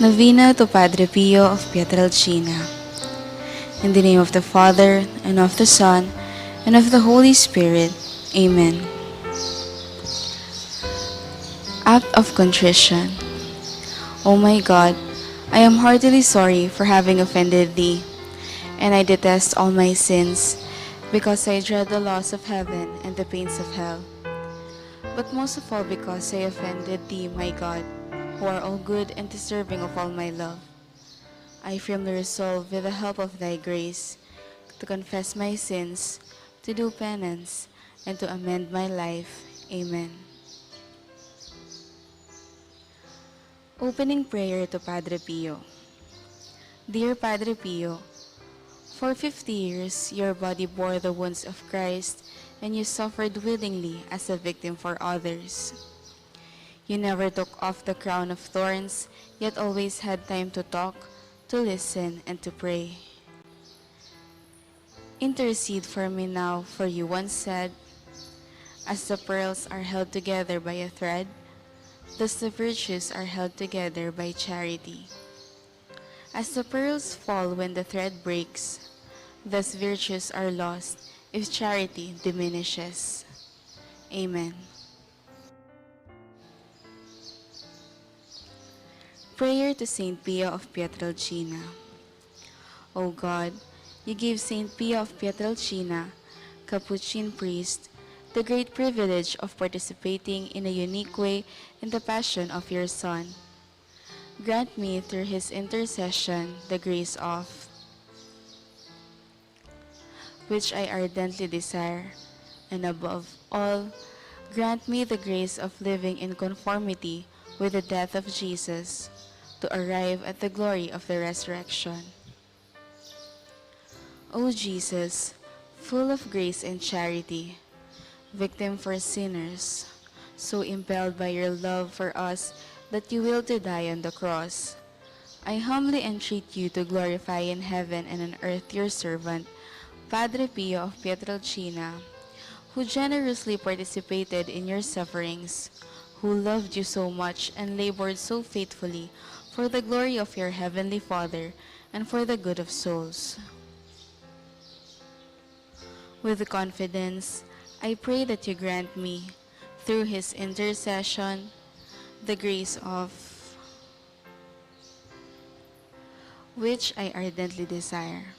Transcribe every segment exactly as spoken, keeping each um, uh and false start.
Novena to Padre Pio of Pietrelcina. In the name of the Father, and of the Son, and of the Holy Spirit. Amen. Act of Contrition. O my God, I am heartily sorry for having offended thee, and I detest all my sins, because I dread the loss of heaven and the pains of hell. But most of all because I offended thee, my God, who are all good and deserving of all my love. I firmly resolve, with the help of thy grace, to confess my sins, to do penance, and to amend my life. Amen. Opening prayer to Padre Pio. Dear Padre Pio, for fifty years your body bore the wounds of Christ, and you suffered willingly as a victim for others. You never took off the crown of thorns, yet always had time to talk, to listen, and to pray. Intercede for me now, for you once said, "As the pearls are held together by a thread, thus the virtues are held together by charity." As the pearls fall when the thread breaks, thus virtues are lost if charity diminishes. Amen. Prayer to Saint Pio of Pietrelcina. O God, you gave Saint Pio of Pietrelcina, Capuchin priest, the great privilege of participating in a unique way in the passion of your Son. Grant me through his intercession the grace of which I ardently desire, and above all, grant me the grace of living in conformity with the death of Jesus, to arrive at the glory of the resurrection. O Jesus, full of grace and charity, victim for sinners, so impelled by your love for us that you will to die on the cross, I humbly entreat you to glorify in heaven and on earth your servant, Padre Pio of Pietrelcina, who generously participated in your sufferings, who loved you so much and labored so faithfully for the glory of your heavenly Father and for the good of souls. With confidence, I pray that you grant me, through his intercession, the grace of which I ardently desire.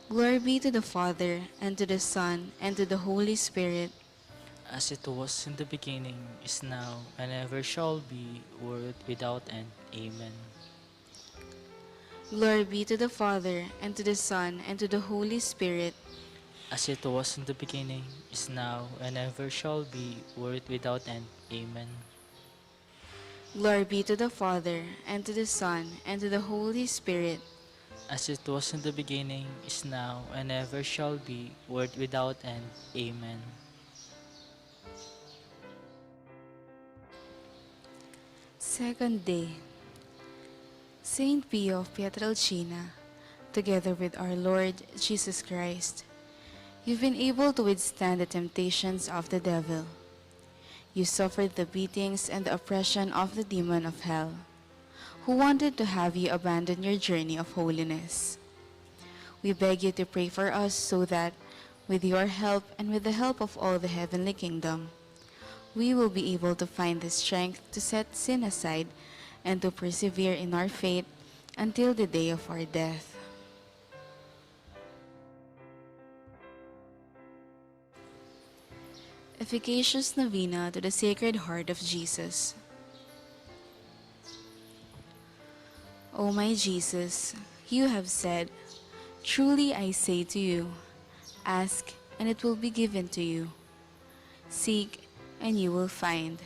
Glory be to the Father, and to the Son, and to the Holy Spirit. As it was in the beginning, is now, and ever shall be, world without end. Amen. Glory be to the Father, and to the Son, and to the Holy Spirit. As it was in the beginning, is now, and ever shall be, world without end. Amen. Glory be to the Father, and to the Son, and to the Holy Spirit. As it was in the beginning, is now, and ever shall be, world without end. Amen. Second day. Saint Pio of Pietrelcina, together with our Lord Jesus Christ, you've been able to withstand the temptations of the devil. You suffered the beatings and the oppression of the demon of hell, who wanted to have you abandon your journey of holiness. We beg you to pray for us so that, with your help and with the help of all the heavenly kingdom, we will be able to find the strength to set sin aside and to persevere in our faith until the day of our death. Efficacious Novena to the Sacred Heart of Jesus. O my Jesus, you have said, "Truly I say to you, ask, and it will be given to you. Seek, and you will find.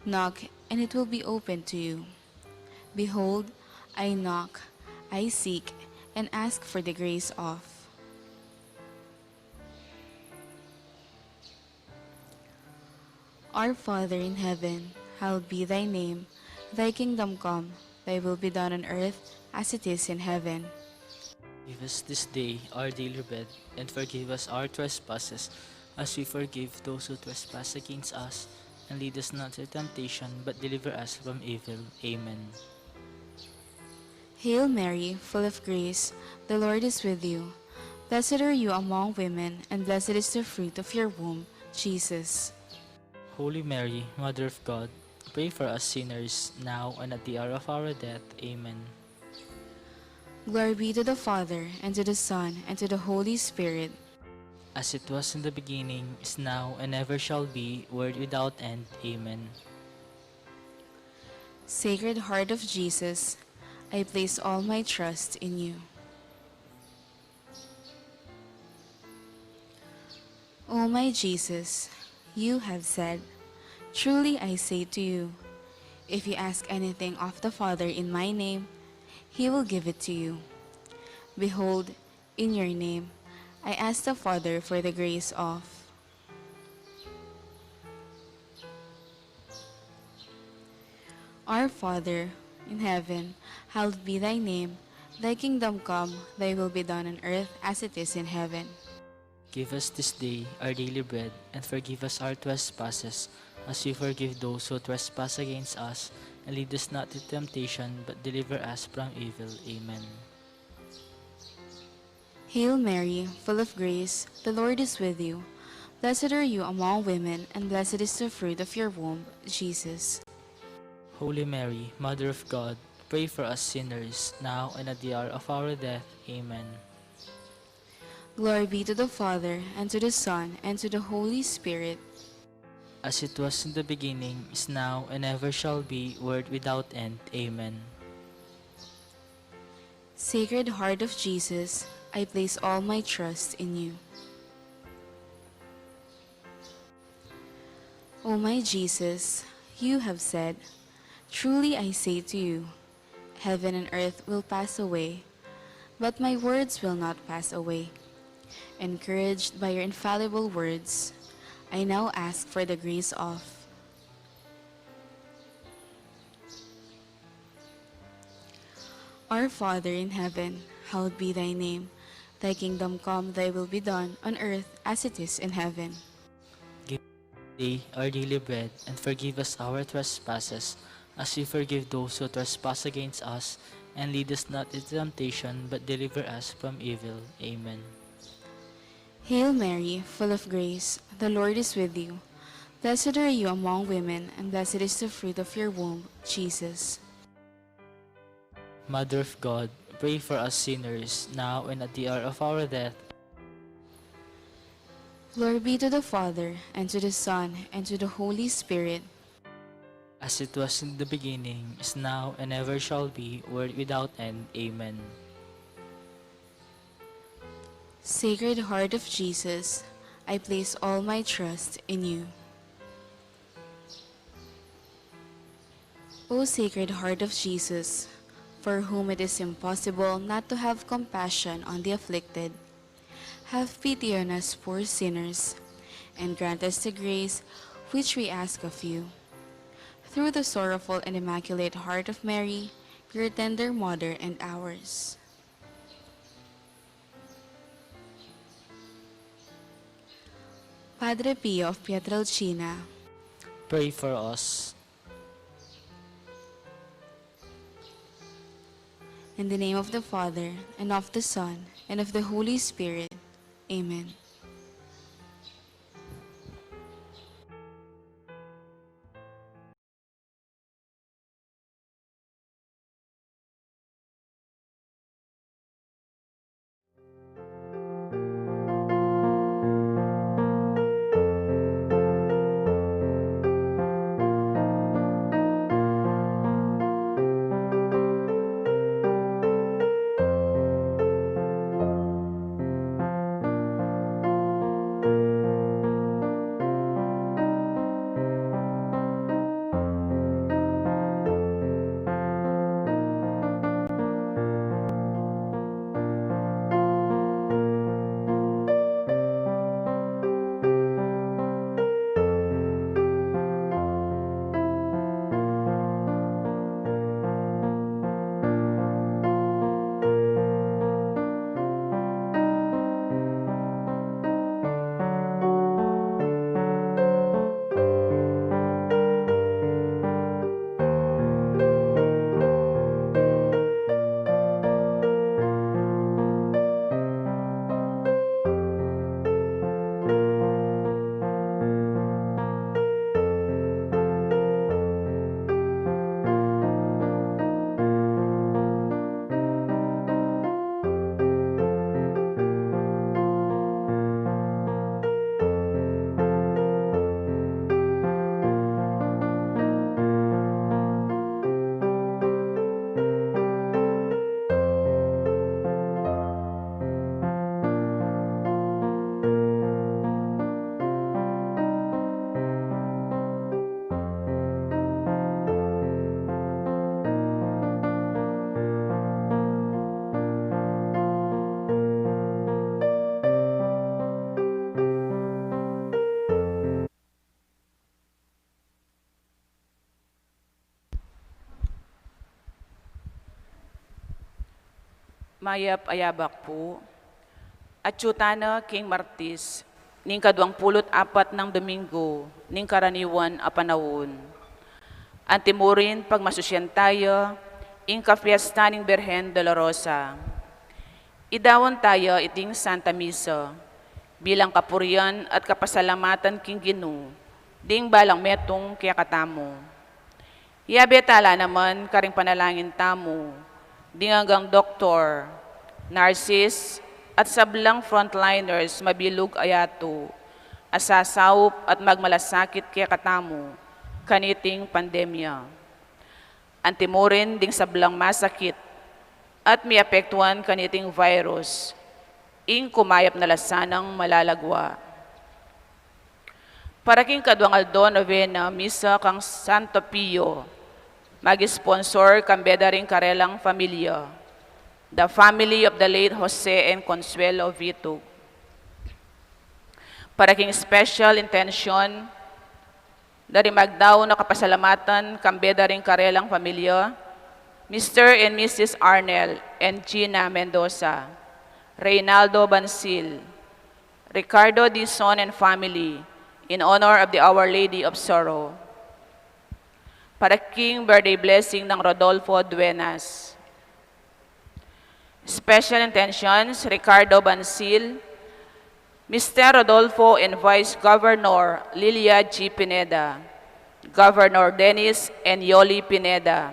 Knock, and it will be opened to you. Behold, I knock, I seek, and ask for the grace of." Our Father in heaven, hallowed be thy name. Thy kingdom come, thy will be done on earth as it is in heaven. Give us this day our daily bread, and forgive us our trespasses, as we forgive those who trespass against us. And lead us not into temptation, but deliver us from evil. Amen. Hail Mary, full of grace, the Lord is with you. Blessed are you among women, and blessed is the fruit of your womb, Jesus. Holy Mary, Mother of God, pray for us sinners, now and at the hour of our death. Amen. Glory be to the Father, and to the Son, and to the Holy Spirit. As it was in the beginning, is now, and ever shall be, world without end. Amen. Sacred Heart of Jesus, I place all my trust in you. O my Jesus, you have said, "Truly I say to you, if you ask anything of the Father in my name, he will give it to you." Behold, in your name, I ask the Father for the grace of. Our Father in heaven, hallowed be thy name. Thy kingdom come, thy will be done on earth as it is in heaven. Give us this day our daily bread, and forgive us our trespasses, as we forgive those who trespass against us. And lead us not into temptation, but deliver us from evil. Amen. Hail Mary, full of grace, the Lord is with you. Blessed are you among women, and blessed is the fruit of your womb, Jesus. Holy Mary, Mother of God, pray for us sinners, now and at the hour of our death. Amen. Glory be to the Father, and to the Son, and to the Holy Spirit. As it was in the beginning, is now, and ever shall be, world without end. Amen. Sacred Heart of Jesus, I place all my trust in you. O my Jesus, you have said, "Truly I say to you, heaven and earth will pass away, but my words will not pass away." Encouraged by your infallible words, I now ask for the grace of. Our Father in heaven, hallowed be thy name. Thy kingdom come, thy will be done, on earth as it is in heaven. Give us today our daily bread, and forgive us our trespasses, as we forgive those who trespass against us. And lead us not into temptation, but deliver us from evil. Amen. Hail Mary, full of grace, the Lord is with you. Blessed are you among women, and blessed is the fruit of your womb, Jesus. Mother of God, pray for us sinners, now and at the hour of our death. Glory be to the Father, and to the Son, and to the Holy Spirit. As it was in the beginning, is now, and ever shall be, world without end. Amen. Sacred Heart of Jesus, I place all my trust in you. O Sacred Heart of Jesus, for whom it is impossible not to have compassion on the afflicted, have pity on us poor sinners, and grant us the grace which we ask of you. Through the sorrowful and immaculate heart of Mary, your tender mother and ours. Padre Pio of Pietrelcina, pray for us. In the name of the Father, and of the Son, and of the Holy Spirit. Amen. Mayap a yabak pu. Atyu tana king Martis, ning kaduang pulu't apat nang Domingo ning karaniwan a panaun. Antimurin pagmasusyan taya ing kapiesta ning Birhen Dolorosa. Idaun taya iting Santa Misa bilang kapurian at kapasalamatan king Ginu ding balang metung kekatamu. Yabe tala naman karing panalangin tamu ding anggang doktor, nurses, at sablang frontliners mabilug a yatu a sasaup at magmalasakit kekatamu kaniting pandemya. Antimurin ding sablang masakit at miapektuan kaniting virus, ing kumayap na la sanang malalagua. Para king kaduang aldo novena misa kang Santo Pio, mag-sponsor kambe da ring karelang familia, the family of the late Jose and Consuelo Vitug. Para king special intention, da ring magdaun a kapasalamatan kambe da ring karelang familia, Mister and Missus Arnel and Gina Mendoza, Reynaldo Bansil, Ricardo Dizon and family, in honor of the Our Lady of Sorrow. Para king birthday blessing nang Rodolfo Duenas. Special intentions, Ricardo Bansil, Mister Rodolfo and Vice Governor Lilia G. Pineda, Governor Dennis and Yoli Pineda,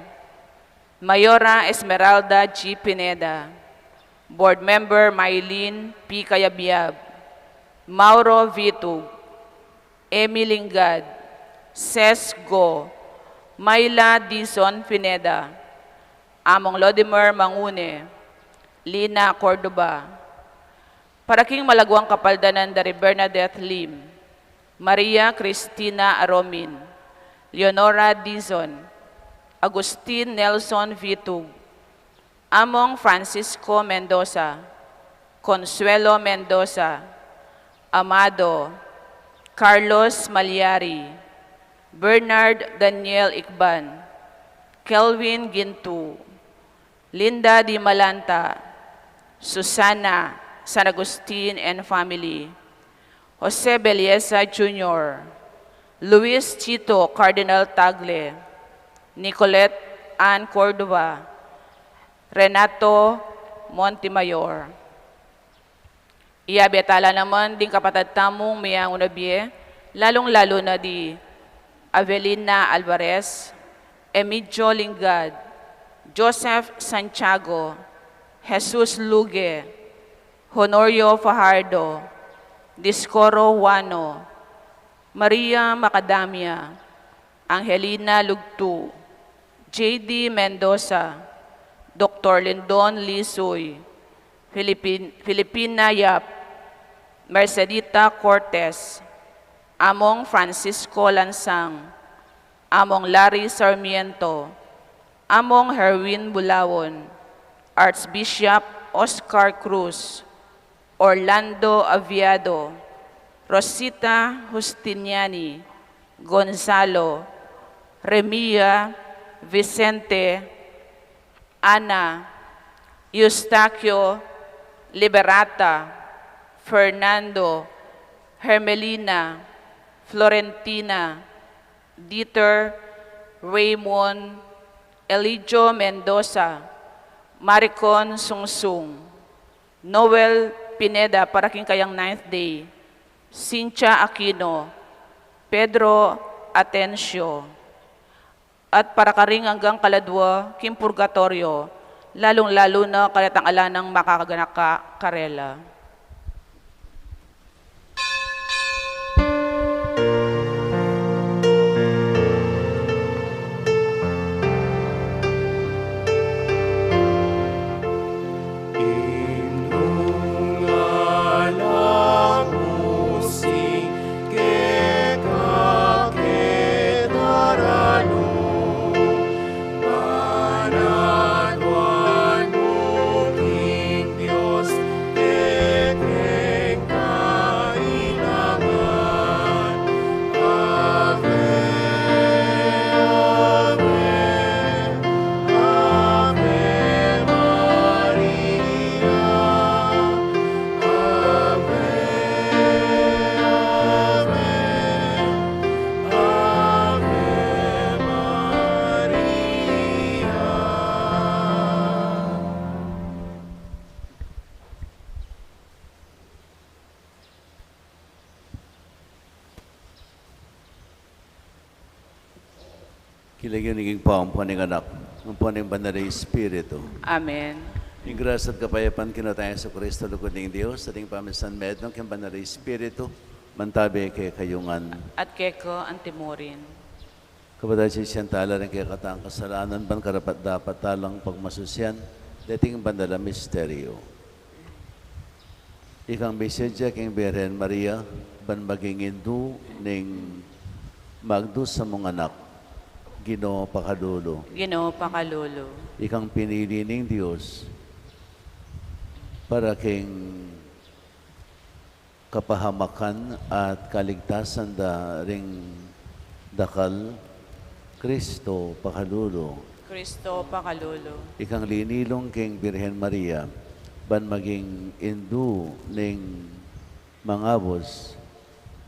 Mayora Esmeralda G. Pineda, Board Member Mylene P. Cayabyab, Mauro Vitug, Emmy Lingad, Ses Go, Myla Dizon Pineda, Among Lodimer Mangune, Lina Cordova. Para king malaguang kapaldanan da ri Bernadette Lim, Maria Cristina Aromin, Leonora Dizon, Agustin Nelson Vitug, Among Francisco Mendoza, Consuelo Mendoza, Amado, Carlos Malyari, Bernard Daniel Icban, Kelvin Gintu, Linda Di Malanta, Susana San Agustin and family, Jose Belleza Junior, Luis Chito Cardinal Tagle, Nicolette Ann Cordova, Renato Montemayor. Iyabe tala naman ding kapatad tamung miyanguna bie, lalung-lalu na di Avelina Alvarez, Emigdio Lingad, Joseph Santiago, Jesus Luge, Honorio Fajardo, Discoro Wano, Maria Macadamia, Angelina Lugtu, J D Mendoza, Doktor Lindon Lisuy, Filipin-, Filipina Yap, Mercedita Cortez, Among Francisco Lansang, Among Larry Sarmiento, Among Herwin Bulaon, Archbishop Oscar Cruz, Orlando Aviado, Rosita Justiniani, Gonzalo, Remia, Vicente, Ana, Eustaquio, Liberata, Fernando, Hermelina, Florentina, Dieter, Raymond, Elijo Mendoza, Maricon Sungsung, Noel Pineda para king kayang ninth day, Cynthia Aquino, Pedro Atencio, at para karing anggang kaladua king purgatorio, lalung-lalu na karetang ala nang makakaganaka karela. King lagyu ning Ibpa, ampo ning Anak, ampo ning Banal a Espiritu. Amen. Ing grasya at kapayapan king Ginu tang Jesucristo, lugud ning Dios, at ing pamisan metung king Banal a Espiritu, mantabi kekayu ngan. At keka antimurin. Kapatad, sisian tala ring kekatang kasalanan, ban karapat-dapat talang pagmasusyan deting banal a misteryu. Ikang misedya king Birhen Maria, ban maging indu ning magdusa mung anak, Ginu pakalulu. Ginu pakalulu. Ikang pinili ning Dios para king kapahamakan at kaligtasan da ring dakal, Kristo pakalulu. Kristo pakalulu. Ikang linilung king Birhen Maria, ban maging indu ning mangabus,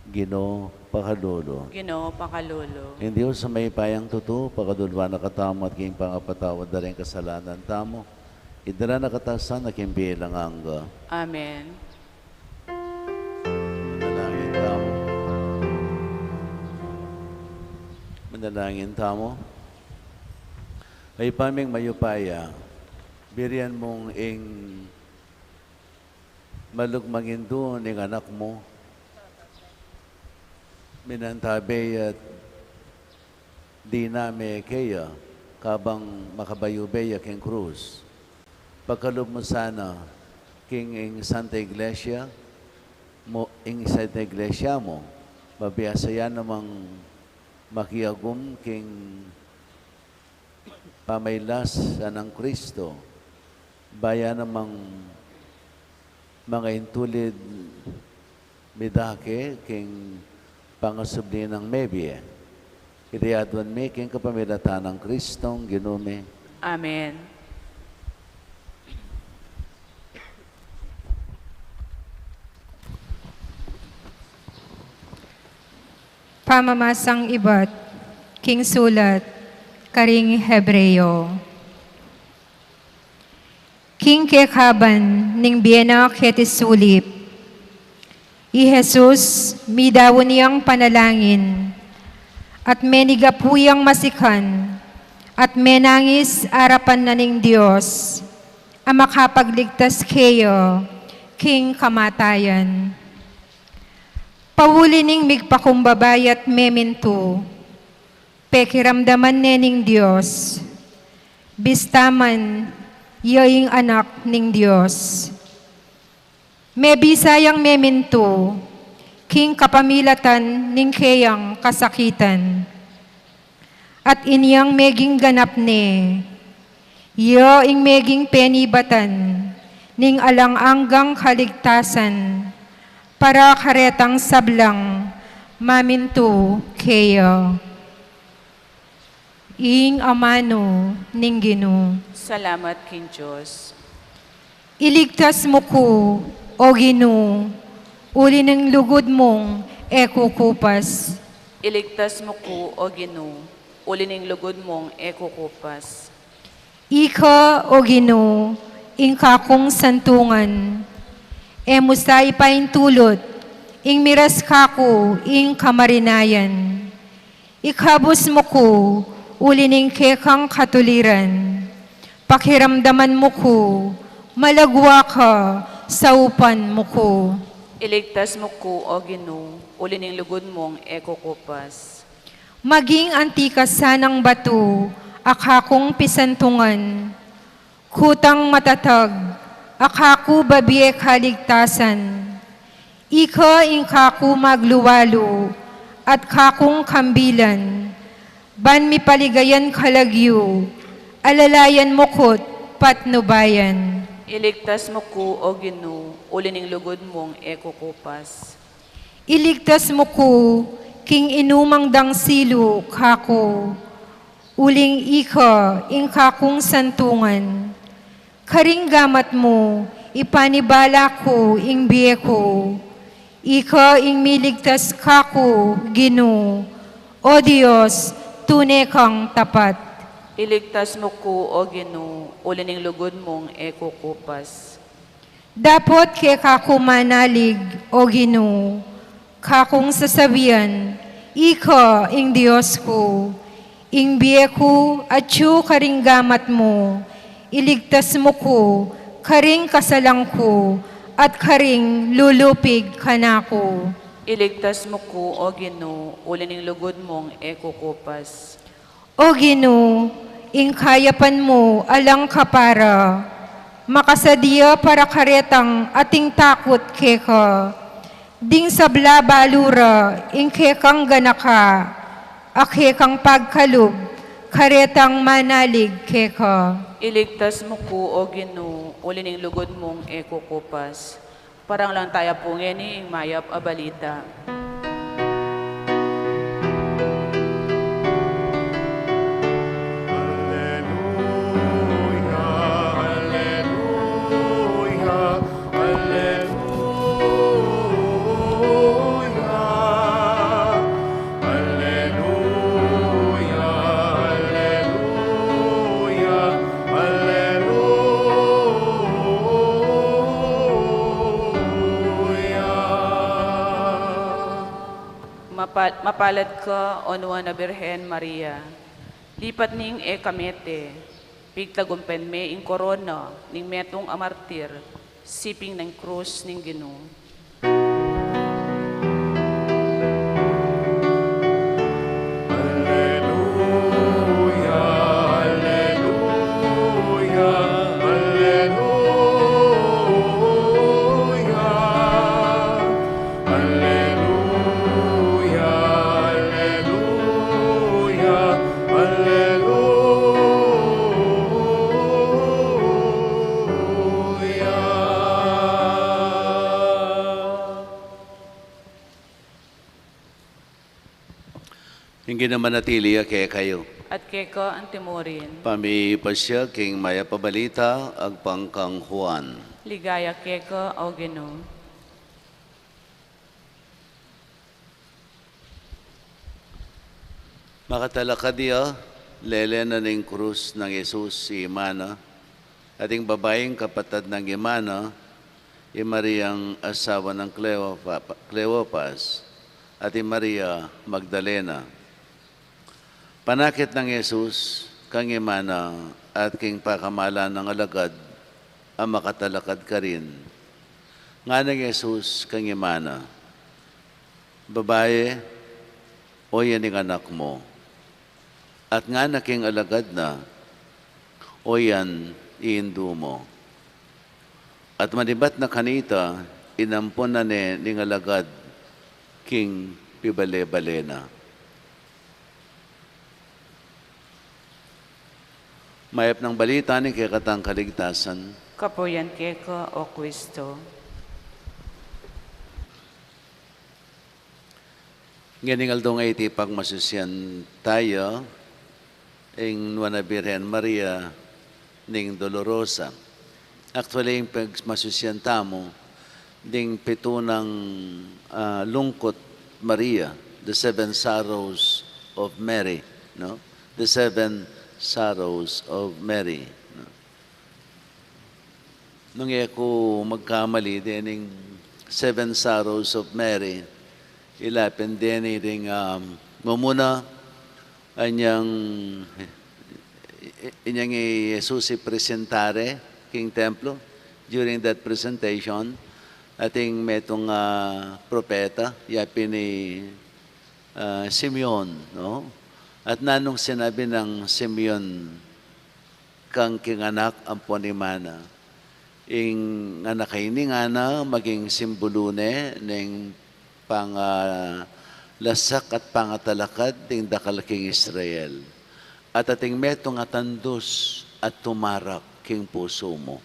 Ginu pakalulu. Ginu pakalulu. Ing Dios a mayupayang tutu, pakaluluan na katamu at king pangapatawad da ring kasalanan tamu, idala na katamu sana king bie alang angga. Amen. Manalangin tamu. Manalangin tamu. Ibpa ming mayupaya, birian mung ing malugmang indu ning anak mu, minantabe ya at diname keya, kabang makabayubay ya king krus. Pagkalub mu sana king ing Santa Iglesia mu, ing Santa Iglesia mu, mabiasa ya namang makiagum king pamailas nang Kristo, ba ya namang manga intulid midake king pangasubli nang mebie. Iti aduan mi king kapamilatan nang Kristong Ginu mi. Amen. Pamamasang ibat king sulat karing Hebreo. King kekaban ning bie na keti sulip, i Jesus midaun yang panalangin at menigapu yang masikan at menangis arapan na ning Dios a makapagligtas keya king kamatayan. Pauli ning migpakumbaba ya't memintu, pekiramdaman ne ning Dios, bista man ya ing Anak ning Dios. Mebisa yang memintu king kapamilatan ning keyang kasakitan. At inyang meging ganap ne, ya ing meging penibatan ning alang anggang kaligtasan para karetang sablang mamintu keya. Ing amanu ning Ginu. Salamat king Dios. Iligtas mu ku, O Ginu, uli ning lugud mung e kukupas. Iligtas mu ku, O Ginu, uli ning lugud mung e kukupas. Ika, O Ginu, ing kakung santungan, e mu sa ipaintulut ing miras kaku ing kamarinayan. Ikabus mu ku uli ning kekang katuliran. Pakiramdaman mu ku malagwa ka, saupan mu ku. Iligtas mu ku, O Ginu, uli ning lugud mung e kukupas. Maging anti ka sanang batu a kakung pisantungan, kutang matatag a kaku babie kaligtasan. Ika ing kaku magluwalu at kakung kambilan, ban mipaligayan kalagyu, alalayan mu ku't patnubayan. Iligtas mu ku, O Ginu, uli ning lugud mung e kukupas. Iligtas mu ku king inumang dang silu kaku, uling ika ing kakung santungan. Karing gamat mu ipanibala ku ing bie ku. Ika ing miligtas kaku, Ginu, O Dios, tune kang tapat. Iligtas mu ku, O Ginu, uli ning lugud mung e kukupas. Dapot keka ku manalig, O Ginu, kakung sasabian, ika ing Dios ku. Ing bie ku atyu karing gamat mu, iligtas mu ku karing kasalang ku, at karing lulupig kanaku. Iligtas mu ku, O Ginu, uli ning lugud mung e kukupas. O Ginu, ing kayapan mu alang kapara, makasadya para karetang ating takut keka. Ding sabla balu ra ing kekang ganaka, a kekang pagkalub karetang manalig keka. Iligtas mu ku, O Ginu, uli ning lugud mung e kukupas. Parang lang taya pu ngeni ing mayap a balita. Alleluia, alleluia, alleluia. Alleluia, alleluia, alleluia. Mapa-, mapalad ka, O Nuan a Birhen Maria, lipat ning e ka mete, pigtagumpen me ing korona ning metung a martir, siping ning krus ning Ginu. Alleluia, alleluia, alleluia. Alleluia, alleluia, alleluia. Ing Ginu manatili ya kekayu. At keka antimurin. Pamipasya king mayap a balita agpang kang Juan. Ligaya keka, O Ginu. Makatalakad ya, lele na ning krus nang Jesus i ima na, at ing babaing kapatad nang ima na, i Mariang asawa nang Cleopa-, Cleopas, at i Maria Magdalena. Panakit nang Jesus kang ima na at king pakamalan nang alagad a makatalakad karin. Ngana nang Jesus kang ima na, "Babae, oyan ing anak mu." At ngana king alagad na, "Oyan i indu mu." At manibat na kanita, inampon na ne ning alagad king pibale-bale na. Mayap nang balita ning kekatang kaligtasan. Kapuyan keka, O Kristo. Ngening aldo nga iti pagmasusian taya ing Nuan a Birhen Maria ning Dolorosa. Actually, ing pagmasusian tamu ding pitu nang, ah, lungkut Maria, the seven sorrows of Mary, no? The seven sorrows of Mary, no? Nung e ku magkamali, dening seven sorrows of Mary, ila pin deni ding, um, mumuna, anyang, inyang i Jesus i presentare king templo. During that presentation, atin metung, ah, propeta, yapin i, ah, Simeon, no? At nanung sinabi nang Simeon kang king anak ampon ima na? Ing anak a ini, ngana, maging simbulu ne ning pangalasak at pangatalakad ding dakal king Israel. At atin metung a tandus a tumarak king pusu mu.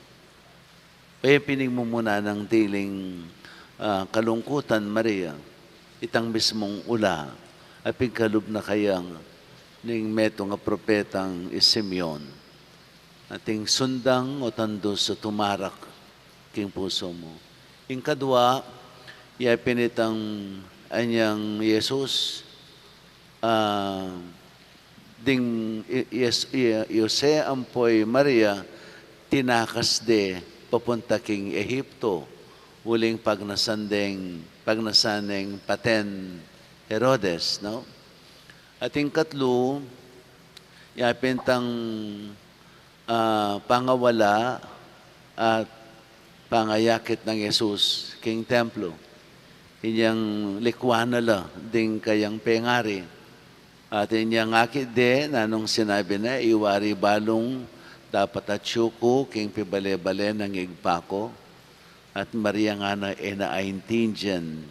Kaya pin ing mumuna nang diling, ah, kalungkutan, Maria, itang mismung ula a pigkalub na kaya ning metung a propetang i Simeon. Atin sundang o tandus a tumarak king pusu mu. Ing kadua, yapin itang anyang Jesus, ah, ding i-, yes-, i-, Jose ampo i Maria, tinakas de papunta king Ehipto, uling pagnasan deng, pagnasan neng paten Herodes, no? Atin katlu, Yapin itang, ah, pangawala at pangayakit nang Jesus king templo. Inyang likwan na la ding kayang pengari. At inyang akit de, nanung sinabi na, "I wari balung dapat atyu ku king pibale-bale nang Ibpa ku." At Maria ngana e na aintindian,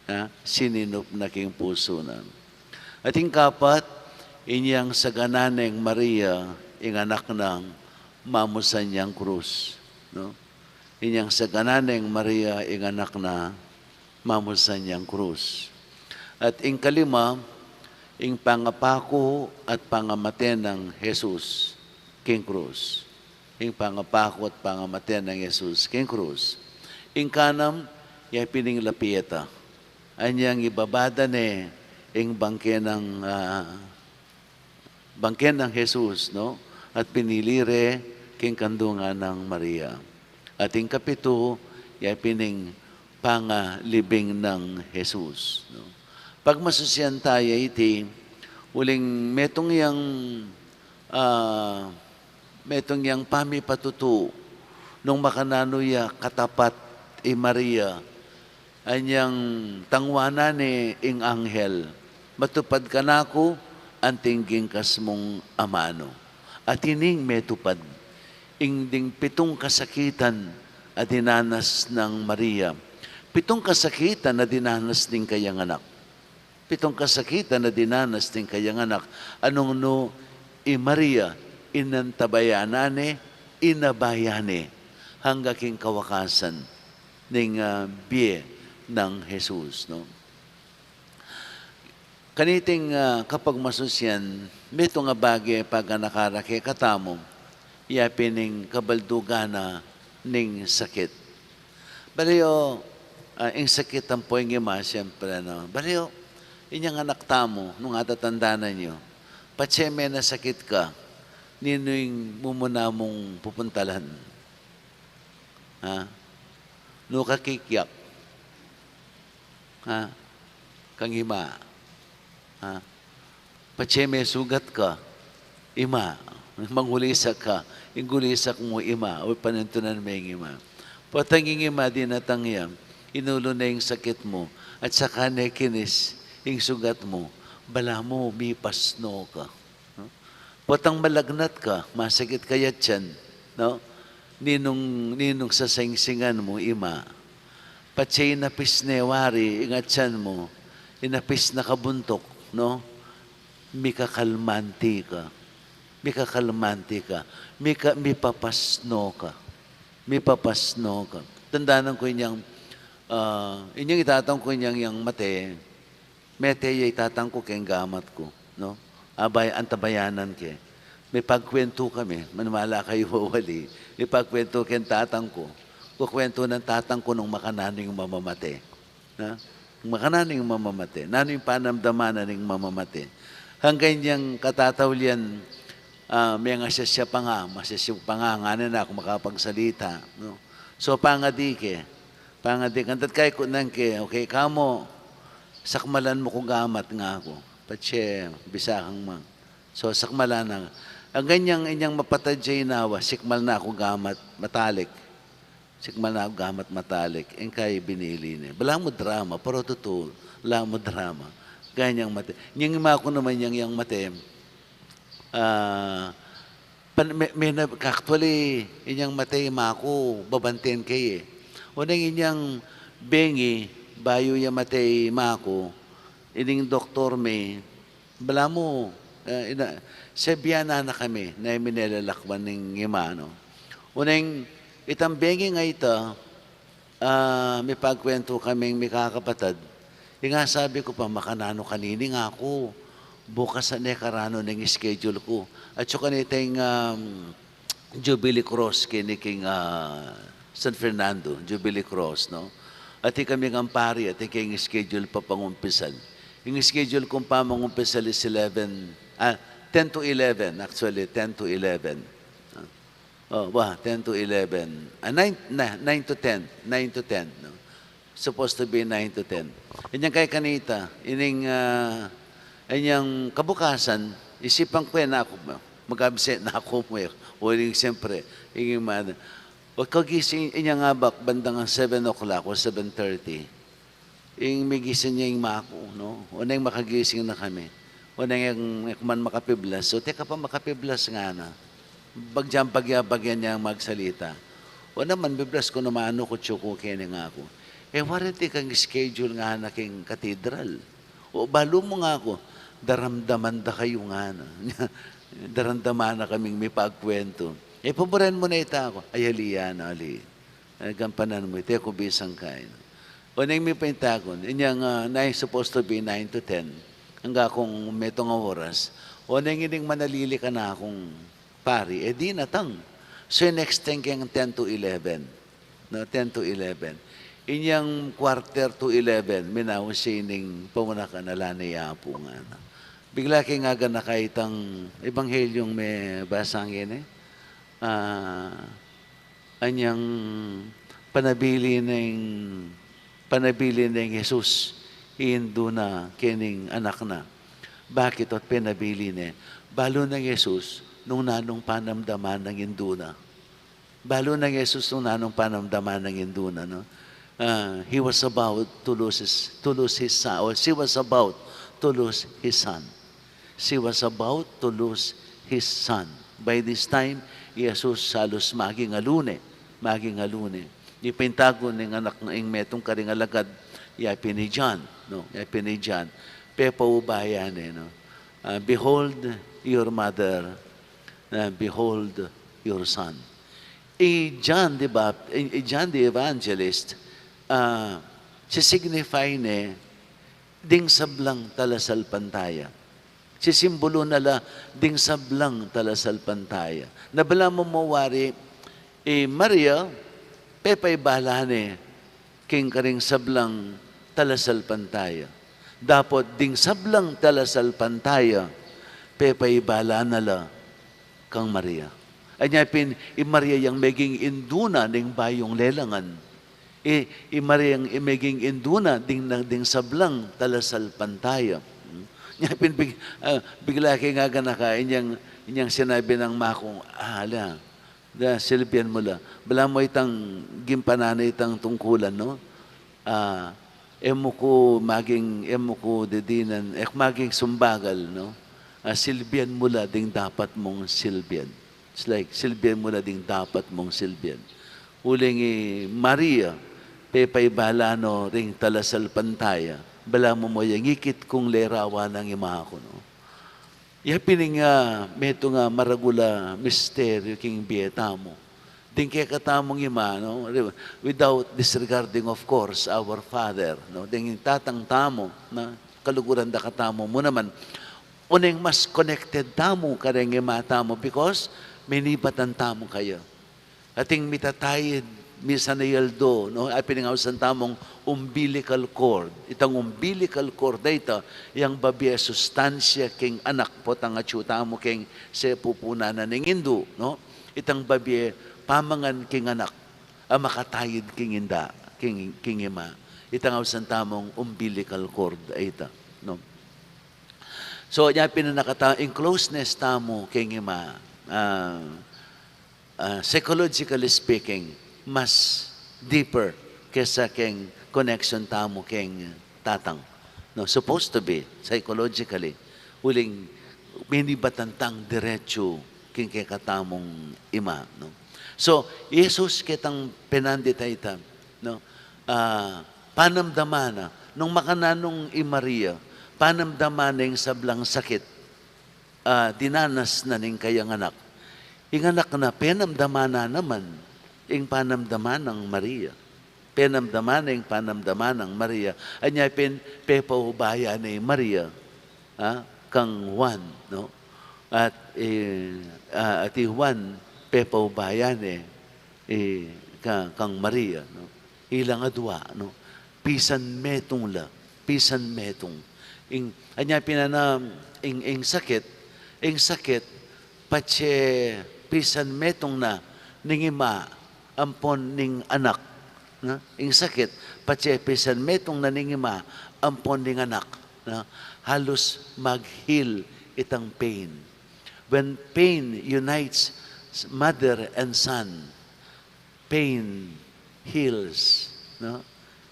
ha, sininup na king pusu na. At ing kapat, inyang sagana neng Maria ing anak na, mamusan yang krus, no? Inyang sagana neng Maria ing anak na, mamusan yang krus. At ing kalima, ing pangapaku at pangamate nang Jesus king krus. Ing pangapaku at pangamate nang Jesus king krus. Ing kanam, ya pin ing La Pieta. Anyang ibaba da ne ing bangke nang, ah, bangke nang Jesus, no? At pinili re king kandungan nang Maria. At ing kapitu, ya pin ing pangalibing nang Jesus, no? Pagmasusian taya iti, uling metung yang, ah, metung yang pamipatutu nung makananu ya katapat i Maria, anyang tangwanan ne ing anghel, "Matupad kanaku anting gingkas mung amanu." At ining metupad, ing ding pitung kasakitan a dinanas nang Maria. Pitung kasakitan a dinanas ning kayang anak. Pitung kasakitan a dinanas ning kayang anak, anung nu i Maria, inantabayanan ne, inabayan ne, hangga king kawakasan ning, ah, bie nang Jesus, no? Kaniting, ah, kapagmasusian, metung a bage paganaka ra kekatamu, ya pin ing kabaldugan na ning sakit. Bale yu, ah, ing sakit ampo ing ima, siyempre, no? Bale yu, inyang anak tamu, nung atatandanan yu, patse me nasakit ka, ninu ing mumuna mung pupuntalan? Ha? Nu ka kikyak? Ha? Kang ima. Ha? Patse me sugat ka, ima. Mangulisak ka, ing gulisak mu, ima. O panintunan me ing ima. Potang ing ima dinatang ya, inulu ne ing sakit mu, at saka ne kinis ing sugat mu, balamu mipasno ka. No? Potang malagnat ka, masakit ka ya tiyan, no? Ninung, ninung sasingsingan mu, ima. Patse inapis ne wari ing atian mu, inapis na kabuntuk, no? Mikakalmanti ka. Mikakalmanti ka. Mika-, mipapasno ka. Mipapasno ka. Tandanan ku inyang, ah, inyang itatang ku inyang yang mate, mete ya itatang ku keng gamat ku, no? Abay, antabayanan ke. Mipagkwentu kami, maniwala kayu o ali. Mipagkwentu keng tatang ku. Kukwentu nang tatang ku nung makananu ing mamamate. Ha? Makananu ing mamamate. Nanu ing panamdaman na ning mamamate. Hanggang yang katataulian, ah, mengasya-sya pa nga, masya-sya pa nga, ngana na aku makapagsalita, no? So, pangadi ke, pangadi ke, antat kaikunang ke, okay, kamu, sakmalan mu ku gamat, ngaku. Patse, bisa kang mang. So, sakmalan na. Hanggang yang, inyang mapatad ya inawa, sikmal na ku gamat, matalik. Sikmal na ku gamat matalik, ing kaya binili ne. Balamu drama, pero tutu, balamu drama. Ganyang mate. Inyang ima ku naman yang, yang mate, ah, pan-, me-, me na, actually, inyang mate ima ku, babanten ke e. Oneng inyang bengi, bayu ya mate ima ku, ining doktor me, balamu, eh, ina-, sebianan na kami, na e mi ne lalakwan ning ima, no? Oneng itang bengi nga ita, ah, mipagkwentu kaming mikakapatad. Ing sabi ku pa, makananu kanini, ngaku, bukas a ne karanu ning schedule ku. At saka kanita ing, um, Jubilee Cross keni king, ah, San Fernando, Jubilee Cross, no? Atin kami ngan pari, atin keng schedule pa pangumpisan. Ing schedule kung pamangumpisan is eleven, ah, ten to eleven, actually, ten to eleven. Oh, wa, ten to eleven. Ah, nine, na, nine to ten, nine to ten, no? Supposed to be nine to ten. Inyang kaya kanita, ining, ah, inyang kabukasan, Isipan ku e, naku, mag-absent na ku mu e. O, ing siyempre, ing ima na. O, kagising, inya nga bak, bandang seven o'clock o seven thirty. Ing migising ya ing ima ku, no? O neng makagising na kami. O neng, e ku man makapiblas. So, teka pa, makapiblas, ngana. Bagyang bagya-bagya neng magsalita. O naman, biblas ku naman, o, kutsu ku keni, ngaku. E, waring ikang schedule, ngana, king katedral. O, balu mu, ngaku, daramdaman da kayu, ngana. Daramdaman na kaming mipagkwentu. E, paburen mu na ita, ngaku. Ay, ali, ngana, ali. E, gampanan mu ita, e ku bisang kain. O, neng mipinta ku, inyang, ah, nine, supposed to be nine to ten. Angga kung metung a oras. O, neng ining manalili kanakung pari, e, dinatang. So, in-extend keng ten to eleven. No, ten to eleven. Inyang quarter to eleven, minausi ning pamunakan, ala ne i Apu, ngana. Bigla keng aganaka itang Ebanghelyung mebasa ngeni. Ah, anyang panabilin neng, panabilin neng Jesus ing indu na keni king anak na. Bakit? Ot penabilin ne, balu neng Jesus nung nanung panamdaman ning indu na. Balu neng Jesus nung nanung panamdaman ning indu na, no? Ah, he was about to lose his, to lose his son, or she was about to lose his son. She was about to lose his son. By this time, Jesus halus maging alu ne, maging alu ne. Ipinta ku ning anak, ing metung karing alagad, ya pin i John, no? Ya pin i John. Pepaubaya ne, no? Ah, "Behold your mother, ah, behold your son." I John the Bap-, i, i John the Evangelist, ah, sisignify ne ding sablang talasalpantaya. Sisimbulu na la ding sablang talasalpantaya. Na balamu mu wari, i Maria, pepaibala ne king karing sablang talasalpantaya. Dapot ding sablang talasalpantaya, pepaibala na la kang Maria. Anya pin, i Maria yang meging indu na ning bayung lelangan. I, i Maria yang meging indu na ding, ding sablang talasalpantaya. Hmm? Nya pin big-, ah, bigla keng aganaka, inyang, inyang sinabi nang ima kung, ah, ala, da, silbian mu la. Balamu itang gimpanan na itang tungkulan, no? Ah, e mu ku maging, e mu ku didinan, e ku maging sumbagal, no? Ah, silbian mu la ding dapat mung silbian. It's like, silbian mu la ding dapat mung silbian. Uling i Maria, pepaibala no ring talasalpantaya. Balamu mu yang ikit kung lerawan nang ima ku, no? Ya pin ing, ah, metung a maragul a misteryu king bie tamu. Ding kekatamung ima, no? Without disregarding, of course, our Father, no? Ding tatang tamu, na kaluguran da katamu mu naman. Oneng mas connected tamu kareng ima tamu because minibatan tamu kaya. Ating mitatayid misan a aldo, no? Apin ing ausan tamung umbilical cord. Itang umbilical cord a ita, yang babie sustansya king anak, potang atyu tamu king sepupunan na ning indu, no? Itang babie pamangan king anak a makatayid king inda, king, king ima. Itang ausan tamung umbilical cord a ita, no? So, nya pin a nakata-, ing closeness tamu king ima, ah, ah, psychologically speaking, mas deeper kesa keng connection tamu keng tatang. No, supposed to be, psychologically. Uling minibatan tang diretsu king kekatamung ima, no? So, Jesus ketang penandit a ita, no? Ah, panamdaman na, nung makananu i Maria, panamdaman na ing sablang sakit a dinanas na ning kayang anak. Ing anak na, penamdaman na naman ing panamdaman nang Maria. Penamdaman na ing panamdaman nang Maria. Anya pin, pepaubaya ne i Maria, ah, kang Juan, no? At, eh, ah, at i Juan, pepaubaya ne, eh, ka-, kang Maria, no? Ilang adua, no? Pisan metung la, pisan metung. Ing, anya pin a, ing, ing sakit, ing sakit, patse pisan metung na ning ima ampon ning anak, no? Ing sakit, patse pisan metung na ning ima ampon ning anak, no? Halus mag-heal itang pain. When pain unites mother and son, pain heals, no?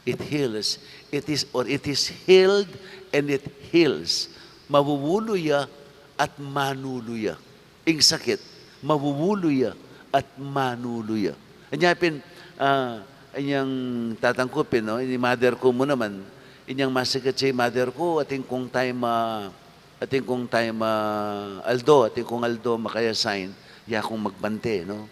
It heals. It is, or it is healed and it heals. Mawuwulu ya at manulu ya. Ing sakit, mawuwulu ya at manulu ya. Anya pin, ah, inyang tatangkupin, no? Ini mother ku mu naman, inyang masakit ya i mother ku, atin kung time, ah, atin kung time, ah, aldo, atin kung aldo maka-assign, ya kung magbante, no?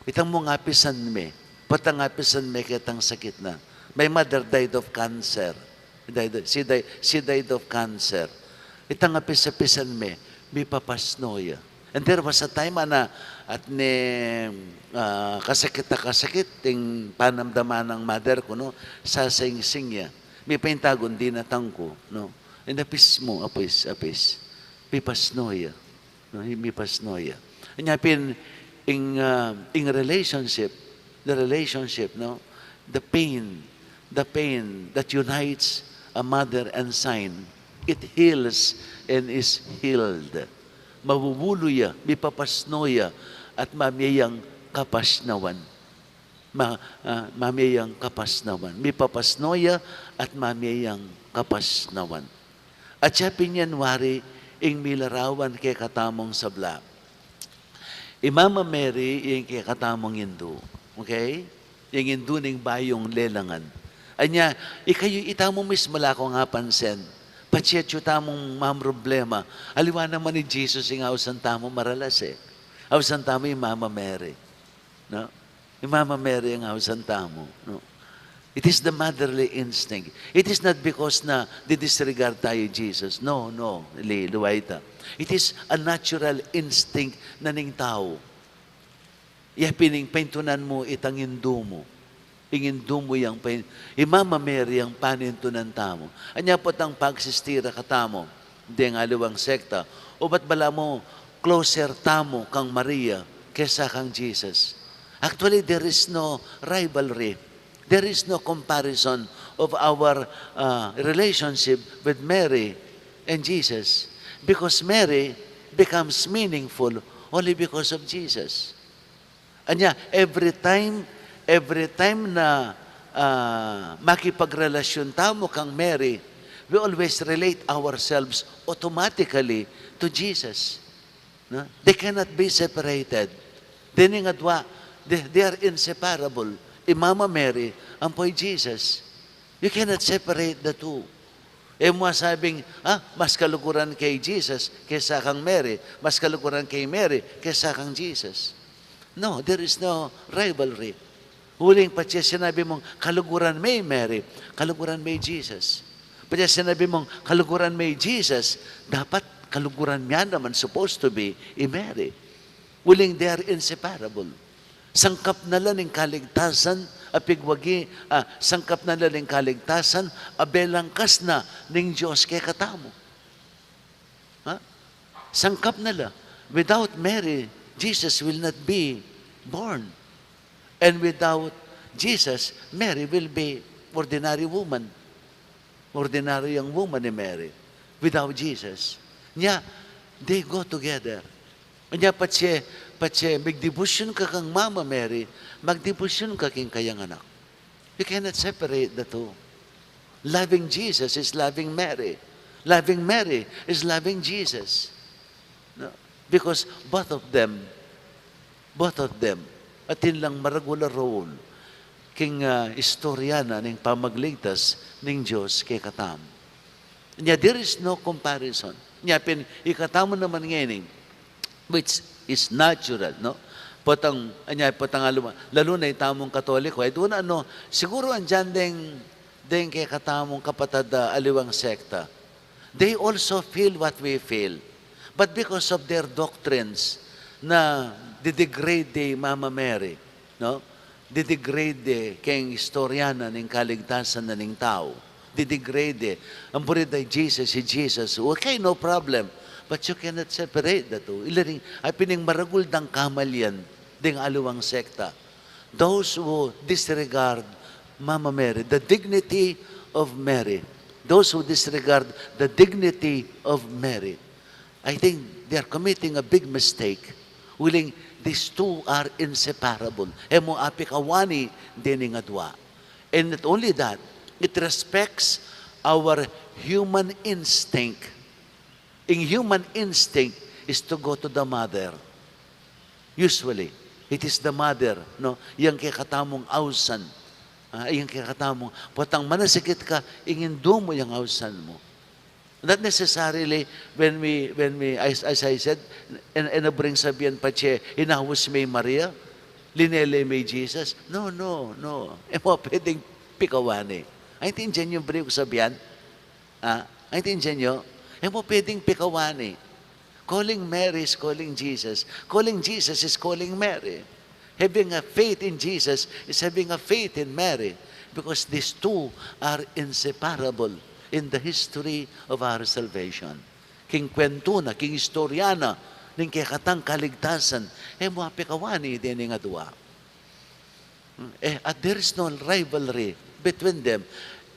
Itang mung apisan me, potang apisan me ketang sakit na. My mother died of cancer. Died, she died, she died of cancer. Itang apis-apisan me, mipapasno ya. And there was a time, ana, at ne, ah, kasakit a kasakit, ing panamdaman nang mother ku, no, sasaingsing ya. Mipaintagun, dinatang ku, no. Ing apis mu, apis, apis. Mipasno ya. No, hi-, mipasno ya. Anya pin, ing, ah, ing relationship, the relationship, no? The pain, the pain that unites a mother and son, it heals and is healed. Mawuwulu ya, mipapasno ya, at mamie yang kapasnawan. Ma-, ah, mamie yang kapasnawan. Mipapasno ya at mamie yang kapasnawan. At ya pin yan wari ing milarawan kekatamung sabla. I Mama Mary, ing kekatamung Indu. Okay? Ing Indu ning bayung lelangan. Anya, ikayu, itamu mismu la kung apansin. Patse atyu tamung mamroblema. Aliwa naman i Jesus ing ausan tamu maralas e. Ausan tamu i Mama Mary. No? I Mama Mary ing ausan tamu, no? It is the motherly instinct. It is not because na didisregard tayu i Jesus. No, no, li-, liwa ita. It is a natural instinct na ning tau. Ya pin ing paintunan mu itang Indu mu. Ing Indu mu yang pain-, i Mama Mary yang panintunan tamu. Anya potang pagsistir a katamu deng aliwang sekta, o bat balamu closer tamu kang Maria kesa kang Jesus. Actually, there is no rivalry. There is no comparison of our, uh, relationship with Mary and Jesus, because Mary becomes meaningful only because of Jesus. Anya, every time, every time na, ah, makipagrelasyon tamu kang Mary, we always relate ourselves automatically to Jesus. No? They cannot be separated. Dening adwa, they, they are inseparable. I Mama Mary, ampo i Jesus. You cannot separate the two. E mu asabing, ah, mas kaluguran ke i Jesus kesa kang Mary, mas kaluguran ke i Mary kesa kang Jesus. No, there is no rivalry. Uling patse sinabi mung kaluguran me i Mary, kaluguran me i Jesus. Patse sinabi mung kaluguran me i Jesus, dapat kaluguran me naman, supposed to be, i Mary. Uling they are inseparable. Sangkap na la ning kaligtasan, a pigwagi, ah, sangkap na la ning kaligtasan, a belangkas na ning Dios kekatamu. Ha? Sangkap na la. Without Mary, Jesus will not be born. And without Jesus, Mary will be ordinary woman. Ordinary yang woman i Mary without Jesus. Nya, they go together. Nya, patse, patse, magdebosyon ka kang Mama Mary, magdebosyon ka king kayang anak. You cannot separate the two. Loving Jesus is loving Mary. Loving Mary is loving Jesus. No? Because both of them, both of them, atin lang maragul a role king, ah, istorya na ning pamagligtas ning Dios kekatamu. Nya, there is no comparison. Nya pin, ikatamu naman ngeni, which is natural, no? Potang, anya, potang alu-, lalu na itamung Katoliko, e duna, no? Siguru andiyan deng, deng kekatamung kapatad a aliwang sekta. They also feel what we feel. But because of their doctrines, na didegrade i Mama Mary, no? Didegrade keng istorya na ning kaligtasan na ning tau. Didegrade. Ang buri da i Jesus, i Jesus. Okay, no problem. But you cannot separate the two. Ila ring, ay pin ing maragul dang kamalian deng aliwang sekta. Those who disregard Mama Mary, the dignity of Mary. Those who disregard the dignity of Mary. I think they are committing a big mistake. Uling, these two are inseparable. E mu apikawani dening adwa. And not only that, it respects our human instinct. Ing human instinct is to go to the mother. Usually, it is the mother, no? Yang kekatamung ausan. Ah, yang kekatamung, potang manasakit ka, ing indu mu yang ausan mu. Not necessarily when we, when we, as, as I said, e, e na buring sabian patse inaus me i Maria, linele me i Jesus. No, no, no. E mu pwedeng pikawani. Aintindian yu ing buri kung sabian? Ah, aintindian yu? E mu pwedeng pikawani. Calling Mary is calling Jesus. Calling Jesus is calling Mary. Having a faith in Jesus is having a faith in Mary, because these two are inseparable in the history of our salvation. King kwentu na, king istorya na ning kekatang kaligtasan, e mu apikawani dening adwa. Eh, at there is no rivalry between them.